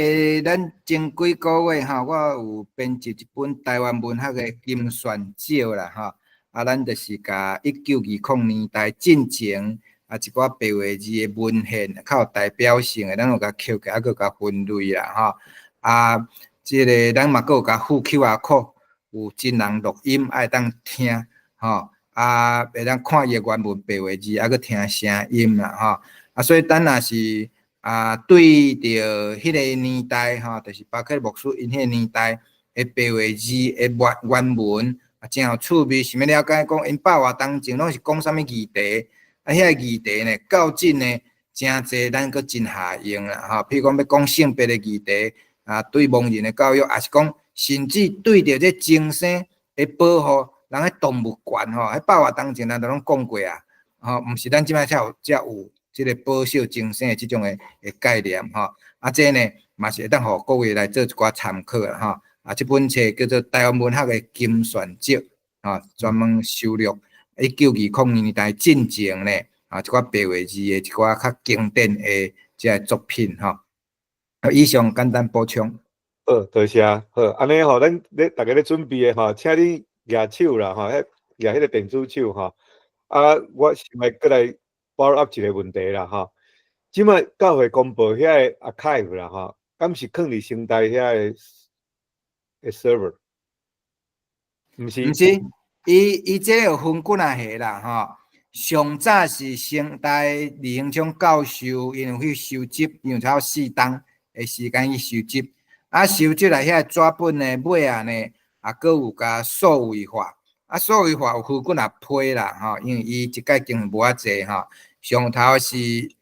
咱前幾個月吼，我有編輯一本台灣文學的金選集啦吼。啊，咱就是共1920年代進前啊一寡白話字的文獻較有代表性的，咱有共抾起來，閣共分類啦吼。啊，這个咱嘛閣有共附 QR code，有真人錄音會當聽吼。啊，會當看伊的原文白話字，啊，閣聽聲音啦吼。啊，所以咱若是啊，對著彼個年代吼，就是巴克牧師𪜶彼個年代的白話字的原文啊，真有趣味，想欲了解講𪜶百外當前攏是講啥物議題，啊，遐个議題呢，到今呢，誠濟咱閣真合用啦吼。譬如講欲講性別的議題，啊，對盲人的教育，抑是講甚至對著這精生的保護，人彼動物權吼，彼百外當前咱都攏講過啊，吼，毋是咱這擺才有才有這个保守精生的這種的概念吼。啊，這呢嘛是會當予各位來做一寡參考啦吼。啊，這本冊叫做《台灣文學的金選集》，吼，專門收錄1920年代進前呢，啊，一寡白話字的一寡較經典的這个作品吼。啊，以上簡單補充。好，多謝。好，按呢吼，咱咧大家咧準備的吼，請你舉手啦吼，彼舉彼个電子手吼。啊，我想欲閣來 follow up 一個問題啦吼。這擺教會公報遐个 archive 啦吼，敢是囥佇成大遐个 server？毋是。毋是，伊這有分幾仔個啦吼。上早是成大李恆昌教授，𪜶有去收集，因為差不多4冬的時間去收集。啊，收集來遐紙本呢，尾仔呢，也閣有共數位化。啊，數位化有分幾若批啦，吼，因為伊一擺經費無遐濟吼。上頭是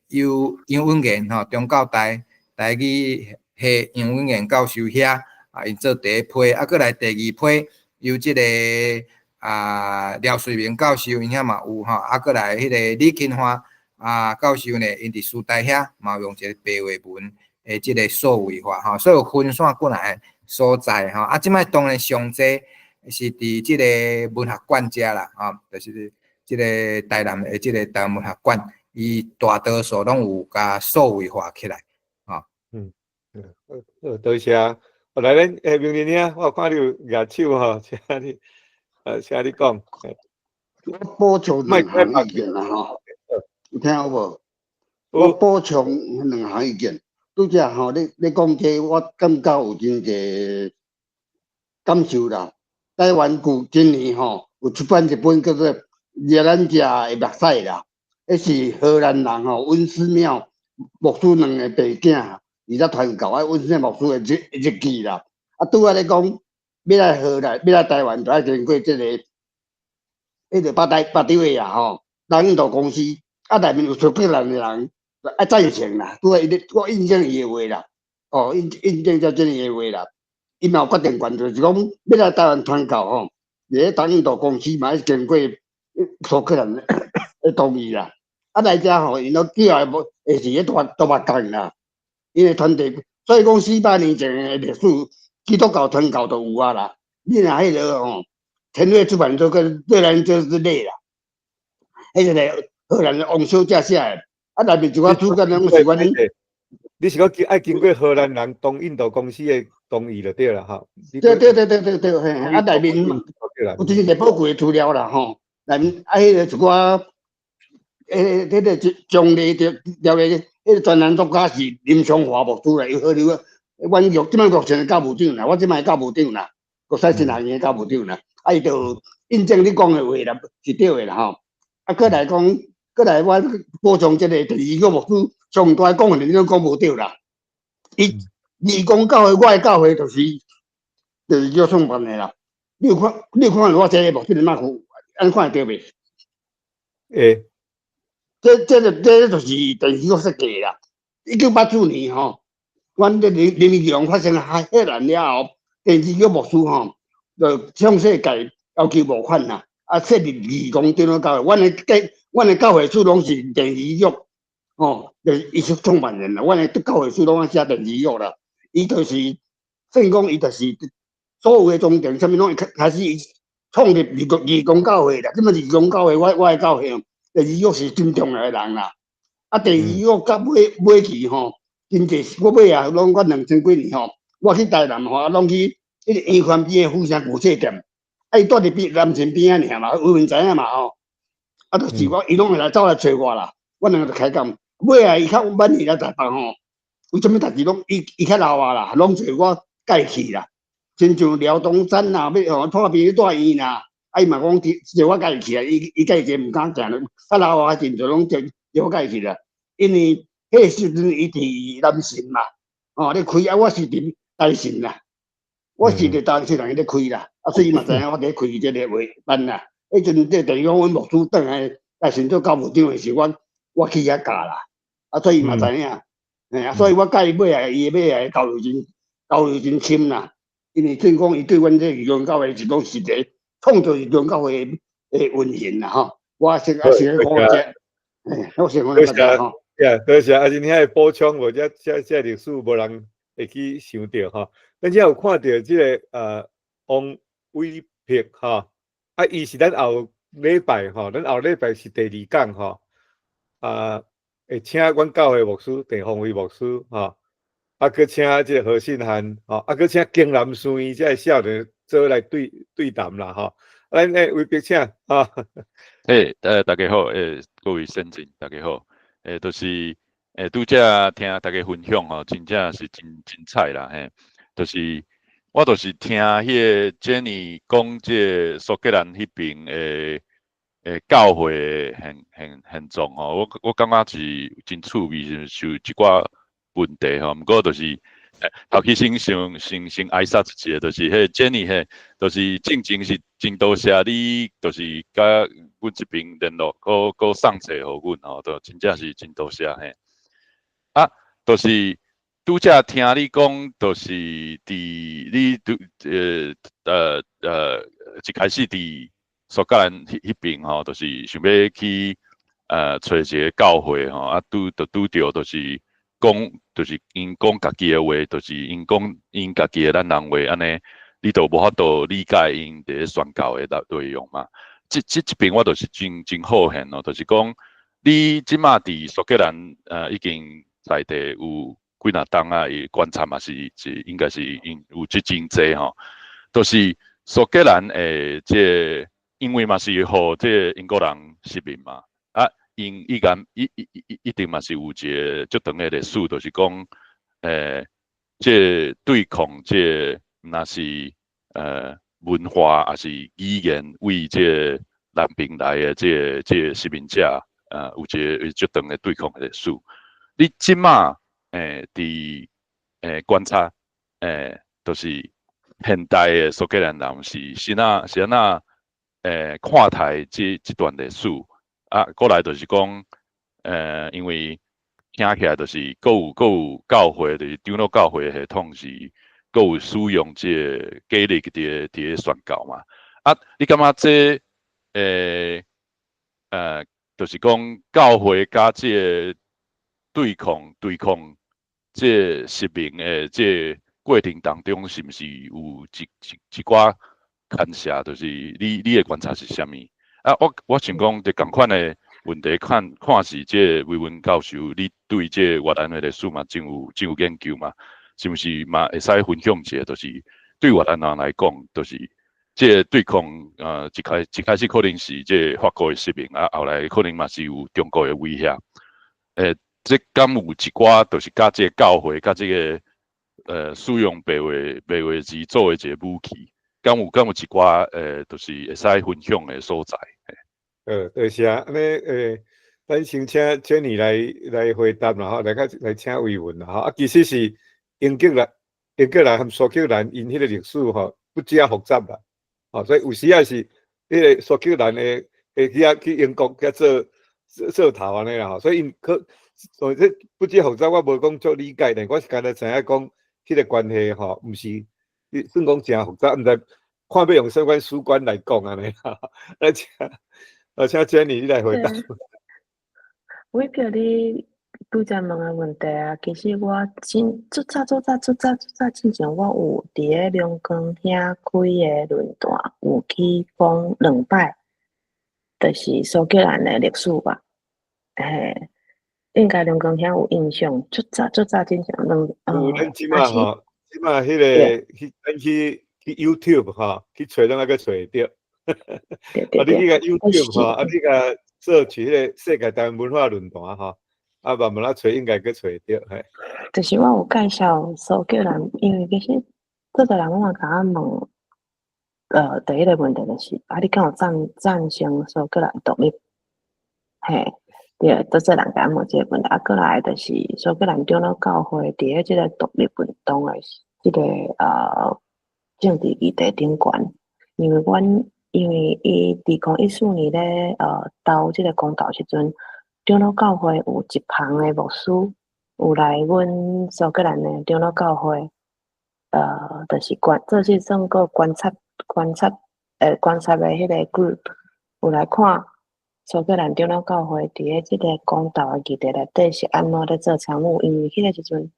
由楊穩元吼，中教大台語系楊穩元教授遐，啊，𪜶做第一批，啊，閣來第二批由這个啊廖瑞明教授𪜶遐嘛有吼，啊，閣來彼个李金華啊教授呢，𪜶佇師大遐嘛有用一个白話文的這个數位化吼，所以有分散幾若个所在吼。啊，這擺當然上濟是佇這个文學館遮啦，吼，就是這个台南的這个台灣文學館，伊大多數攏有共數位化起來，吼。嗯，好，多謝。來咱明仁兄，我有看你有舉手吼，請你講。我補充兩項意見啦吼，有聽有無？我補充兩項意見。拄才吼，你講這個，我感覺有真濟感受啦。台灣舊今年吼有出版一本叫做《熱蘭遮的目屎》啦，彼是荷蘭人吼溫思妙牧師兩个白囝，而且傳教啊溫思妙牧師的日記啦。啊，拄仔咧講，欲來荷蘭，欲來台灣，就愛經過這個，彼個巴達維亞吼，東印度公司啊，內面有蘇格蘭的人愛贊成啦。拄仔伊咧，我印證伊的話啦，哦，印證才真伊的話啦。伊嘛有決定權，就是講欲來台灣傳教吼，佇咧東印度公司嘛愛經過蘇格蘭的同意啦。啊，來遮吼，𪜶攏主要無會是咧大目工啦，因為團體，所以講400年前的歷史，基督教傳教就有啊啦。你若彼个吼，天瑞出版社跟對咱這之類啦，彼個荷蘭的王小姐寫的，啊，內面一寡主角攏是阮。你是講愛經過荷蘭人東印度公司的同意就對啦，吼。對對對對對對，嘿，啊，內面有真濟寶貴的資料啦，吼。內面啊，彼個一寡，彼個張麗的條個，彼個專欄作家是林松華牧師啦，伊好了，阮玉這擺目前的教務長啦，我這擺教務長啦，國際神學院的教務長啦，啊，伊就印證你講的話啦，是對的啦，吼。啊，閣來講，閣來我補充這個第二個牧師上大講的，你攏講無對啦。伊義工教會，我的教會就是叫創辦的啦。你有看我這個牧師的馬庫，按看會著袂？會。這就是電視局設計啦。1984年吼，阮這林義雄發生海難了後，電視局牧師吼，就向世界要求募款啦，啊，設立義工長老教會。阮的教會書攏是電視局，哦，就是伊是創辦人啦。阮的教會書攏愛寫電視局啦。伊就是算講，伊就是所有的宗教，啥物攏開始創立義工教會啦。這麼義工教會，我的教會，電視局是真重要的人啦。啊，電視局到尾尾期吼，真濟我尾啊，攏我2000幾年吼，我去台南吼，攏去彼個圓環邊的富城舊書店，啊，伊蹛佇邊南泉邊仔爾嘛，有人知影嘛吼。啊，就是我，伊攏會來走來揣我啦，阮兩个就開講。尾仔伊較晚年來台北吼，有啥物代誌攏伊較老啊啦，攏揣我共去啦。親像廖東山啦，欲予破病去住院啦，啊伊嘛講叫我共去啊，伊家己毋敢行，較老啊陣就攏叫我共去啦。因為彼個時陣伊佇南神嘛，哦咧開啊，我是佇台神啦，我是佇台神人咧開啦，啊所以伊嘛知影我佇開這个會班啦。彼陣這等於講阮牧師轉來台神做教務長的時，我去遐教啦，啊所以伊嘛知影，嘿啊，所以我佮伊尾仔，伊尾仔交流真深啦。因為聽講伊對阮這義工教會是講實際創造義工教會的運行啦吼。我先講這，我先講這吼。呀，多謝阿仁兄的補充，無這歷史無人會去想著吼。咱遮有看著這个王偉柏吼，啊，伊是咱後禮拜吼，咱後禮拜是第二講吼，啊，會請阮教會牧師鄭宏偉牧師吼，啊，閣請這個何信漢吼，啊，閣請京南書院這个少年做來對談啦吼。咱偉柏請吼。嘿，大家好，各位先進，大家好。就是拄才聽大家分享吼，真正是真精彩啦，嘿，就是我就是聽彼个 Jenny 講這個蘇格蘭彼邊的教會的現狀吼，我感覺是真趣味，是有一寡問題吼，毋過就是頭起先挨殺一下，就是彼个 Jenny 嘿，就是進前是真多謝你，就是佮阮這邊聯絡，閣送冊予阮吼，都真正是真多謝嘿。啊，就是拄才聽你講，就是佇你拄一開始佇蘇格蘭彼邊吼，就是想欲去揣一个教會吼，啊拄著就是講，就是𪜶講家己的話，就是𪜶講𪜶家己的咱人話，按呢，你都無法度理解𪜶佇咧宣教的內容嘛。這邊我就是真好現哦，就是講你這馬佇蘇格蘭已經在地有幾若冬啊，伊觀察嘛是應該是因有這真濟吼，就是蘇格蘭的這個，因為嘛是予這個英國人殖民嘛，啊，𪜶依然一定嘛是有一個足長的歷史，就是講，這個對抗這個若是文化，抑是語言為這個南邊來的這個殖民者，有一個足長的對抗的歷史。你這馬佇觀察，就是現代的蘇格蘭人是按怎看待這段歷史？啊，過來就是講，因為聽起來就是閣有教會，就是長老教會系統是閣有使用這個加力佇咧宣教嘛。啊，你感覺這就是講教會佮這個對抗這個殖民的這個過程當中，是毋是有一寡牽涉？就是你的觀察是啥物？啊，我想講，佇仝款的問題看看是這個維文教授，你對這個越南的歷史嘛真有研究嘛？是毋是嘛會使分享一下？就是對越南人來講，就是這個對抗，一開始可能是這個法國的殖民，啊，後來可能嘛是有中國的威脅。這敢有一寡，就是佮這個教會，佮這個使用白話字做的一個武器，敢有一寡就是會使分享的所在？多謝。按呢，咱先請 Jenny 來回答啦吼，來較來請維文啦吼。啊，其實是英格蘭和蘇格蘭𪜶彼個歷史吼，不只複雜啦。吼，所以有時仔是彼個蘇格蘭的會去遐去英國遐做做做頭按呢啦吼，所以𪜶可所以這不只複雜，我無講足理解，但我是敢若知影講，彼個關係吼，毋是算講誠複雜，毋知看欲用啥款史觀來講按呢啦。來請 Jenny 你來回答。我叫你拄才問的問題啊，其實我真足早足早足早足早之前，我有佇咧龍光兄開的論壇，有去講兩擺，就是蘇格蘭的歷史吧。嘿，應該龍光兄有印象，足早足早之前兩有咱這馬吼，這馬彼個去咱去 YouTube 吼，去揣攏猶閣揣會著。啊，你去共 YouTube 吼，啊，你共 search 彼個世界台灣文化論壇吼，啊，慢慢仔揣應該閣揣會著嘿。就是我有介紹蘇格蘭，因為其實足濟人攏會共我問，第一個問題就是，啊，你敢有贊成蘇格蘭獨立？嘿，對，足濟人共我問這個問題。啊，過來就是蘇格蘭長老教會佇咧這個獨立運動的這個政治議題頂懸，因為伊佇2014年咧投這個公投時陣，長老教會有一旁的牧師有來阮蘇格蘭的長老教會，就是觀，這是算個觀察的彼個 group 有來看蘇格蘭長老教會佇咧這個公投的議題內底是按怎咧做參與，因為彼個時陣，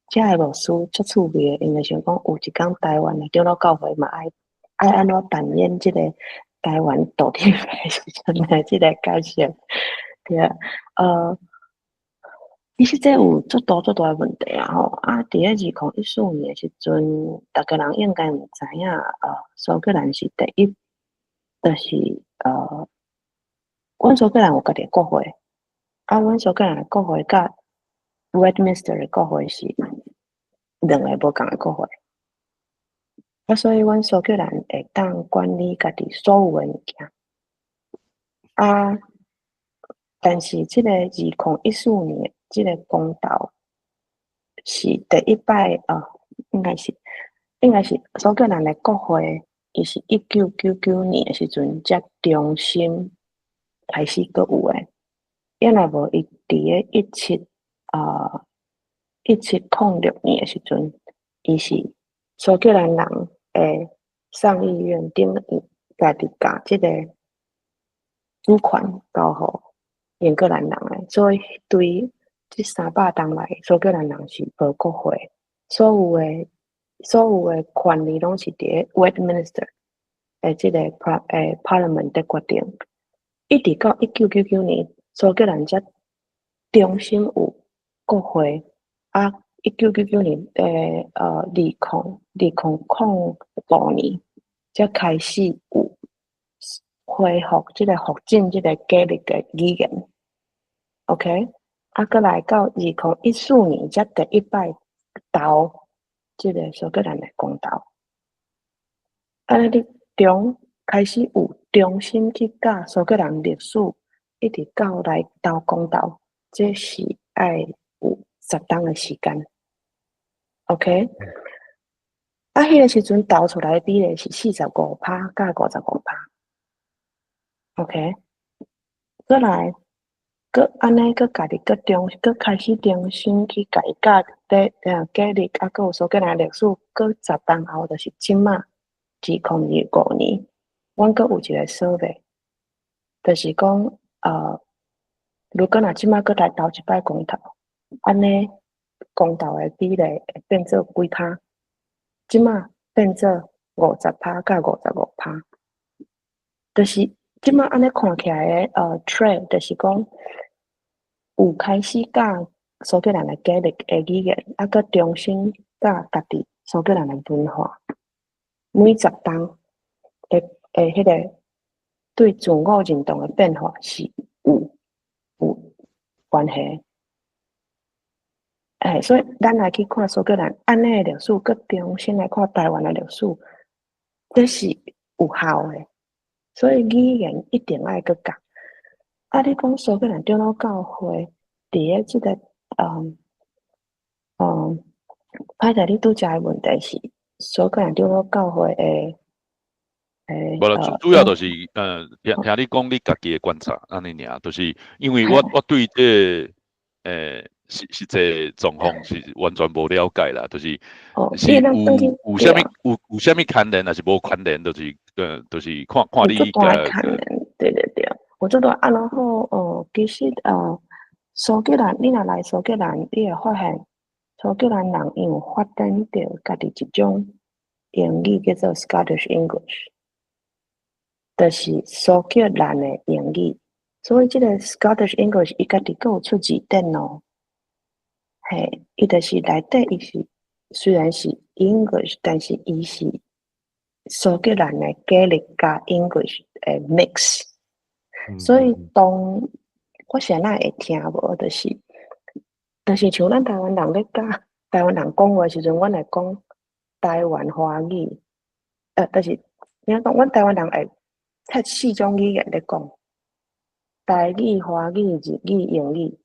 遮个牧師足趣味的，𪜶就想講有一工台灣的長老教會嘛愛按怎扮演這個台灣獨立的時陣的這個角色，對啊，其實這有足多足大的問題啊吼！啊，佇咧2014年的時陣，逐家人應該毋知影，蘇格蘭是第一，就是阮蘇格蘭有家己的國會，啊，阮蘇格蘭的國會佮 Westminster 的國會是兩个無仝的國會，啊，所以阮蘇格蘭會當管理家己所有的物件，啊，但是這个2014年這个公投是第一擺，應該是蘇格蘭的國會，伊是1999年的時陣才重新開始閣有的，抑若無伊佇咧1706年的時陣，伊是蘇格蘭人的上議院頂家己共這个主權交予英格蘭人的，所以對這300冬來，蘇格蘭人是無國會，所有的權利攏是佇咧 Westminster 的這个 Parliament 佇決定。一直到1999年，蘇格蘭才重新有國會，啊， 1999年的2005年，才開始有恢復這個復振這個加勒的語言。OK，啊，閣來到2014年，才第一擺投這個蘇格蘭的公投。按呢，你中開始有重新去教蘇格蘭歷史，一直到來投公投，這是愛有10冬的時間。OK，啊，彼個時陣投出來的比例是45趴佮55趴。OK，閣來，閣按呢，閣家己閣重，閣開始重新去共伊教咧，加勒，啊，閣有蘇格蘭歷史，閣十冬後就是這馬2025年，阮閣有一個 survey，就是講，如果若這馬閣來投一擺公投，按呢公投的比例會變做幾趴？這馬變做50趴佮55趴，就是這馬按呢看起來的trend，就是講有開始教蘇格蘭的加勒的語言，啊，閣重新教家己蘇格蘭的文化。每十冬的彼個對自我認同的變化是有關係。欸，所以咱來去看蘇格蘭按呢的歷史，閣重新來看台灣的歷史，這是有效的。所以語言一定愛閣教。啊，你講蘇格蘭長老教會佇咧這個，歹勢你拄才的問題是蘇格蘭長老教會的，無啦，主要就是，聽你講你家己的觀察，按呢爾，就是因為我對這個，實際狀況是完全無了解啦，就是是有啥物有啥物牽連，抑是無牽連，就是看看你有足大的牽連，對對對，有足大啊，然後其實蘇格蘭，你若來蘇格蘭，你會發現蘇格蘭人𪜶有發展著家己一種英語叫做 Scottish English，就是蘇格蘭的英語。所以這個 Scottish English 伊家己閣有出字典哦。嘿，伊就是內底伊是雖然是 English，但是伊是蘇格蘭的加勒佮 English 的 mix。所以當我是按怎會聽無，就是像咱台灣人咧佮台灣人講話時陣，阮會講台灣華語，就是按怎講，阮台灣人會切四種語言咧講，台語、華語、日語、英語。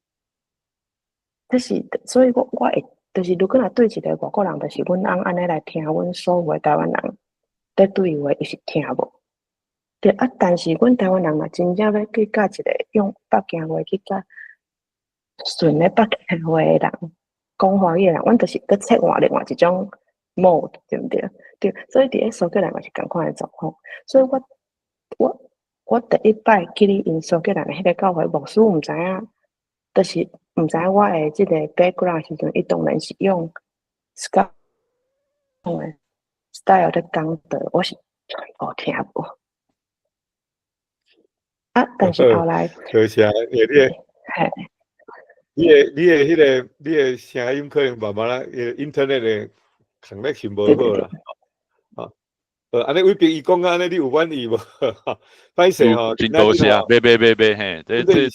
這是所以我會，就是如果若對一個外國人，就是阮翁按呢來聽阮所有的台灣人咧對話，伊是聽無。對啊，但是阮台灣人若真正欲去佮一個用北京話去佮純咧北京話的人講華語的人，阮就是閣切換另外一種 mode，對毋對？對，所以佇咧蘇格蘭嘛是仝款的狀況。所以我第一擺去𪜶蘇格蘭的彼個教會，牧師毋知影，就是毋知影我的這個 background 時陣，伊當然是用 Scottish 的 style 咧講道，我是全部聽無。啊，但是後來，多謝，因為你的，你的聲音可能慢慢仔，internet 的 connection 無好啦。啊，按呢偉平伊講按呢，你有滿意無？歹勢吼，真多謝，袂袂袂袂嘿，這真，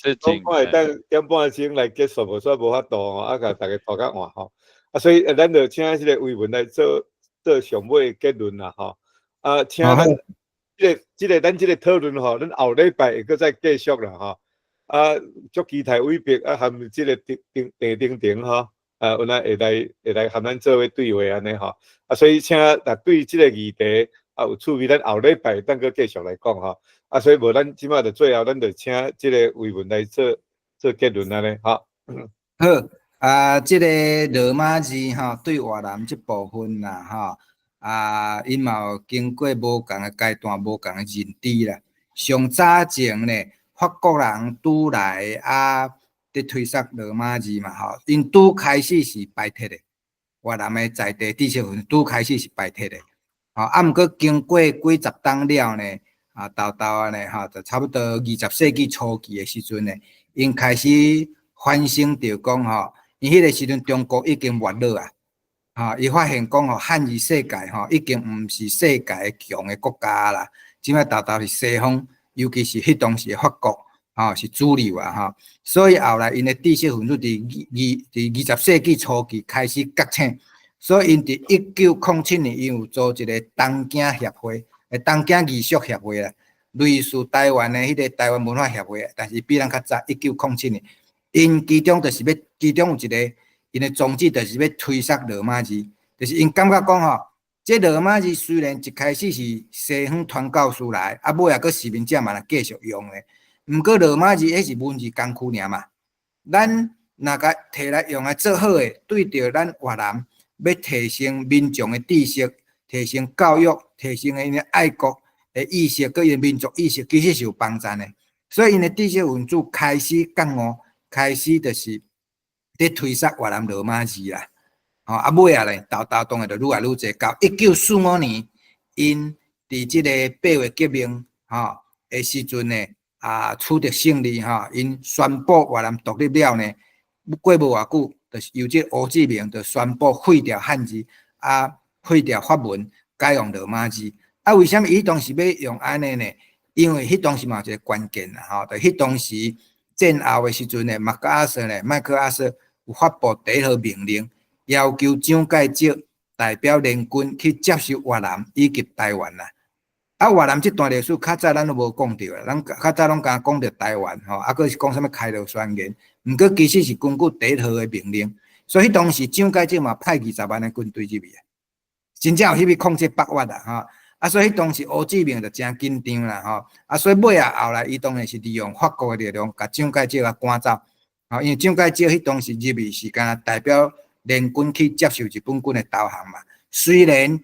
我會等點半鐘來結束，無煞無法度吼，啊，共逐家拖較晚吼。啊，所以咱就請這個偉文來做做上尾結論啦吼。啊，請咱這個討論吼，咱後禮拜會閣再繼續啦吼。啊，足期待偉平啊，含這個丁丁鄭丁丁吼，啊，有哪會來含咱做伙對話按呢吼。啊，所以請若對這個議題啊有趣味，咱後禮拜等閣繼續來講吼。啊，所以無咱這馬就最後，咱就請這個偉文來做做結論按呢，吼。好，啊，這個羅馬字吼，對越南這部分啦，吼，啊，𪜶嘛有經過無仝的階段，無仝的認知啦。上早前呢，法國人拄來啊，佇推捒羅馬字嘛，吼，𪜶拄開始是排斥的，越南的在地知識分子拄開始是排斥的，吼，啊，毋過經過幾十冬了呢，啊，沓沓按呢，吼，就差不多20世紀初期的時陣呢，𪜶開始反省著講吼，因彼个時陣中國已經沒落啊，吼，伊發現講吼漢字世界吼已經毋是世界強的國家啦，這擺沓沓是西方，尤其是彼當時的法國，吼是主流啊，吼，所以後來𪜶的知識分子佇20世紀初期開始覺醒，所以𪜶佇1907年，𪜶有組一個東京協會，東京藝術協會啦，類似台灣的彼個台灣文化協會，但是比咱較早，1907年，𪜶其中就是欲，其中有一個，𪜶的宗旨就是欲推捒羅馬字，就是𪜶感覺講吼，這羅馬字雖然一開始是西方傳教士來，啊尾仔閣殖民者嘛來繼續用的，毋過羅馬字彼是文字工具爾嘛，咱若共提來用來做好的，對著咱越南欲提升民眾的知識、提升教育、提升𪜶的愛國的意識，閣𪜶的民族意識，其實是有幫助的。所以𪜶的知識分子開始覺悟，開始就是佇推捒越南羅馬字啦。吼，啊尾仔咧，沓沓當然就愈來愈濟。到1945年，𪜶佇這个八月革命吼的時陣呢，啊取得勝利吼，𪜶宣布越南獨立了呢，過無偌久，就是由這胡志明就宣布廢掉漢字，啊廢掉法文，改用羅馬字。啊，為啥物伊當時欲用按呢呢？因為彼當時嘛有一个關鍵啦，吼，就彼當時戰後的時陣呢，麥克阿瑟呢，麥克阿瑟有發布第一號命令，要求蔣介石代表聯軍去接收越南以及台灣啦。啊，越南這段歷史較早咱攏無講著啦，咱較早攏敢講著台灣吼，啊，閣是講啥物開羅宣言，毋過其實是根據第一號的命令，所以彼當時蔣介石嘛派20萬的軍隊入去啊，真正有入去控制北越啦，吼。啊，所以彼當時胡志明就誠緊張啦，吼。啊，所以尾仔後來，伊當然是利用法國的力量，共蔣介石共趕走。吼，因為蔣介石彼當時入去是敢代表聯軍去接受日本軍的投降嘛。雖然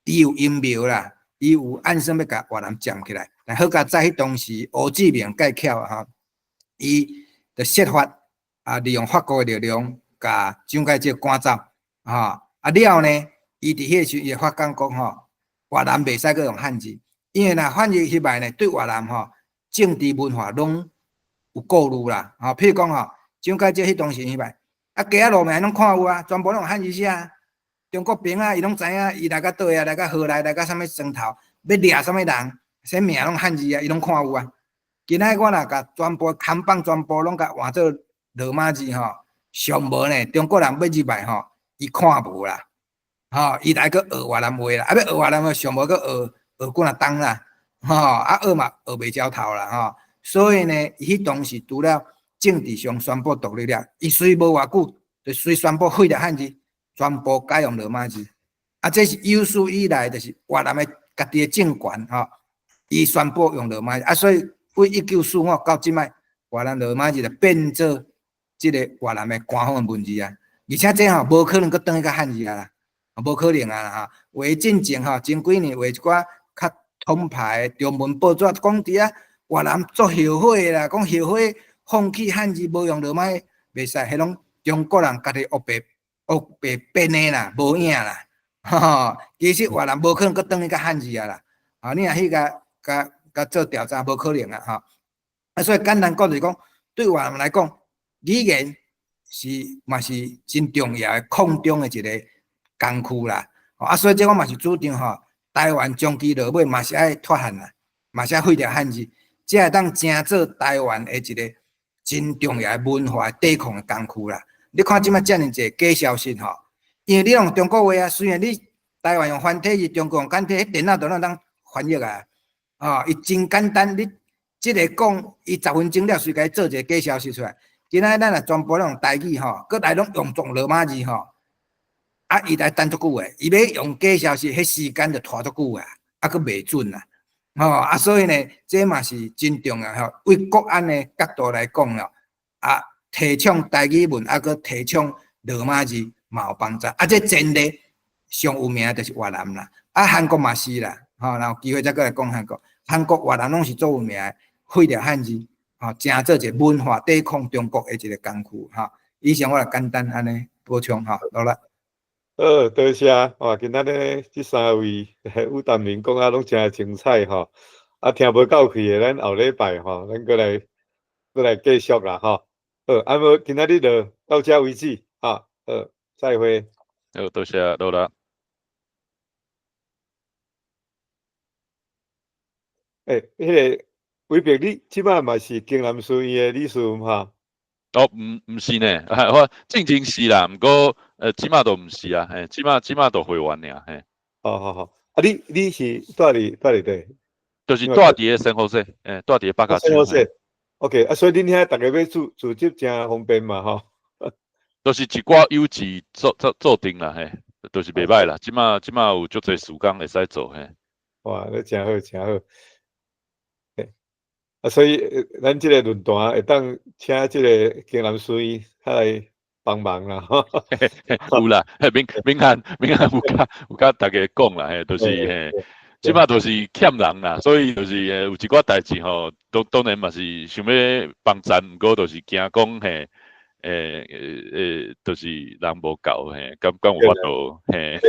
伊有陰謀啦，伊有暗算欲共越南佔起來，但好佳哉彼當時胡志明蓋巧啊，吼，伊就設法啊，利用法國的力量，共蔣介石趕走。吼，啊了呢，伊佇彼个時陣伊發覺講吼，越南袂使閣用漢字，因為若漢字入來呢，對越南吼政治文化攏有顧慮啦。吼，譬如講吼，蔣介石彼當時入來，啊街仔路面攏看有啊，全部攏用漢字寫啊。中國兵啊，伊攏知影，伊來到佗啊，來到河內，來到啥物莊頭，欲掠啥物人，啥名攏漢字啊，伊攏看有啊。今仔我若共全部看板全部攏共換做羅馬字吼，上無呢，中國人欲入來吼，伊看無啦。吼，伊來閣學越南話啦，啊欲學越南話上無閣學學幾若冬啦，吼，啊學嘛學袂焦頭啦，吼。所以呢，伊彼當時除了政治上宣布獨立了，伊隨無偌久就隨宣布廢掉漢字，全部改用羅馬字。啊，這是有史以來就是越南的家己的政權吼，伊宣布用羅馬字。啊，所以對1945到這擺，越南羅馬字就變做這个越南的官方的文字啊。而且這吼無可能閣轉去漢字啊啦。無可能啊！哈，話進前吼，前幾年話一寡較統派的中文報紙講佇遐越南足後悔啦，講後悔放棄漢字，無用羅馬袂使，彼攏中國人家己烏白烏白編的啦，無影啦。吼，其實越南無可能閣轉去漢字啊啦。啊，你若去共共共做調查，無可能啊！吼，啊，所以簡單講就是講，對越南來講，語言是嘛是真重要的擴張的一個工具啦，啊，所以這我嘛是主張吼，台灣長期落尾嘛是愛脫漢啦，嘛是愛廢掉漢字，才會當成做台灣的一個真重要的文化抵抗的工具啦。你看這擺遮爾濟假消息吼，因為你用中國話啊，雖然你台灣用繁體字，中國用簡體，彼電腦都攏當翻譯啊，哦，伊真簡單，你這个講，伊10分鐘了，隨共做一个假消息出來。今仔咱若全部攏用台語吼，閣來攏用全羅馬字吼。啊！伊來等足久的，伊欲用假消息，彼時間就拖足久啊，啊，閣袂準啦，吼啊！所以呢，這嘛是真重要吼。為國安的角度來講咯，啊，提倡台語文，啊，閣提倡羅馬字嘛有幫助。啊，這前例上有名就是越南啦，啊，韓國嘛是啦，吼，若有機會再閣來講韓國。韓國、越南攏是足有名的，廢掉漢字，吼，成做一个文化抵抗中國的一个工具，吼。以上我來簡單按呢補充，吼，好啦。好，多謝。哇，今仔日這三位與談人講啊，攏誠精彩吼。啊，聽無夠氣的，咱後禮拜吼，咱閣來閣來繼續啦吼。好，啊無今仔日就到這為止。啊，好，再會。好，多謝，努力。欸，彼個偉伯，你這擺嘛是京南書院的理事哈？哦，毋是呢，我進前是啦，毋過這擺都毋是啊，嘿，這擺都會員爾，嘿。好好好，啊，你是住佇佗？就是住佇個聖何塞，欸，住佇個北加州。聖何塞，OK，啊，所以恁遐逐家欲組組織誠方便嘛，吼。就是一寡有志做陣啦，嘿，就是袂䆀啦，這擺有足濟時間會使做，嘿。哇，你誠好，誠好。啊，所以咱這个論壇會當請這个京南書院較來幫忙啦。有啦，明明漢明漢有佮大家講啦，嘿，就是嘿，這擺就是欠人啦，所以就是有一寡代誌吼，當然嘛是想欲幫贊，毋過就是驚講嘿，就是人無夠嘿，敢有法度嘿。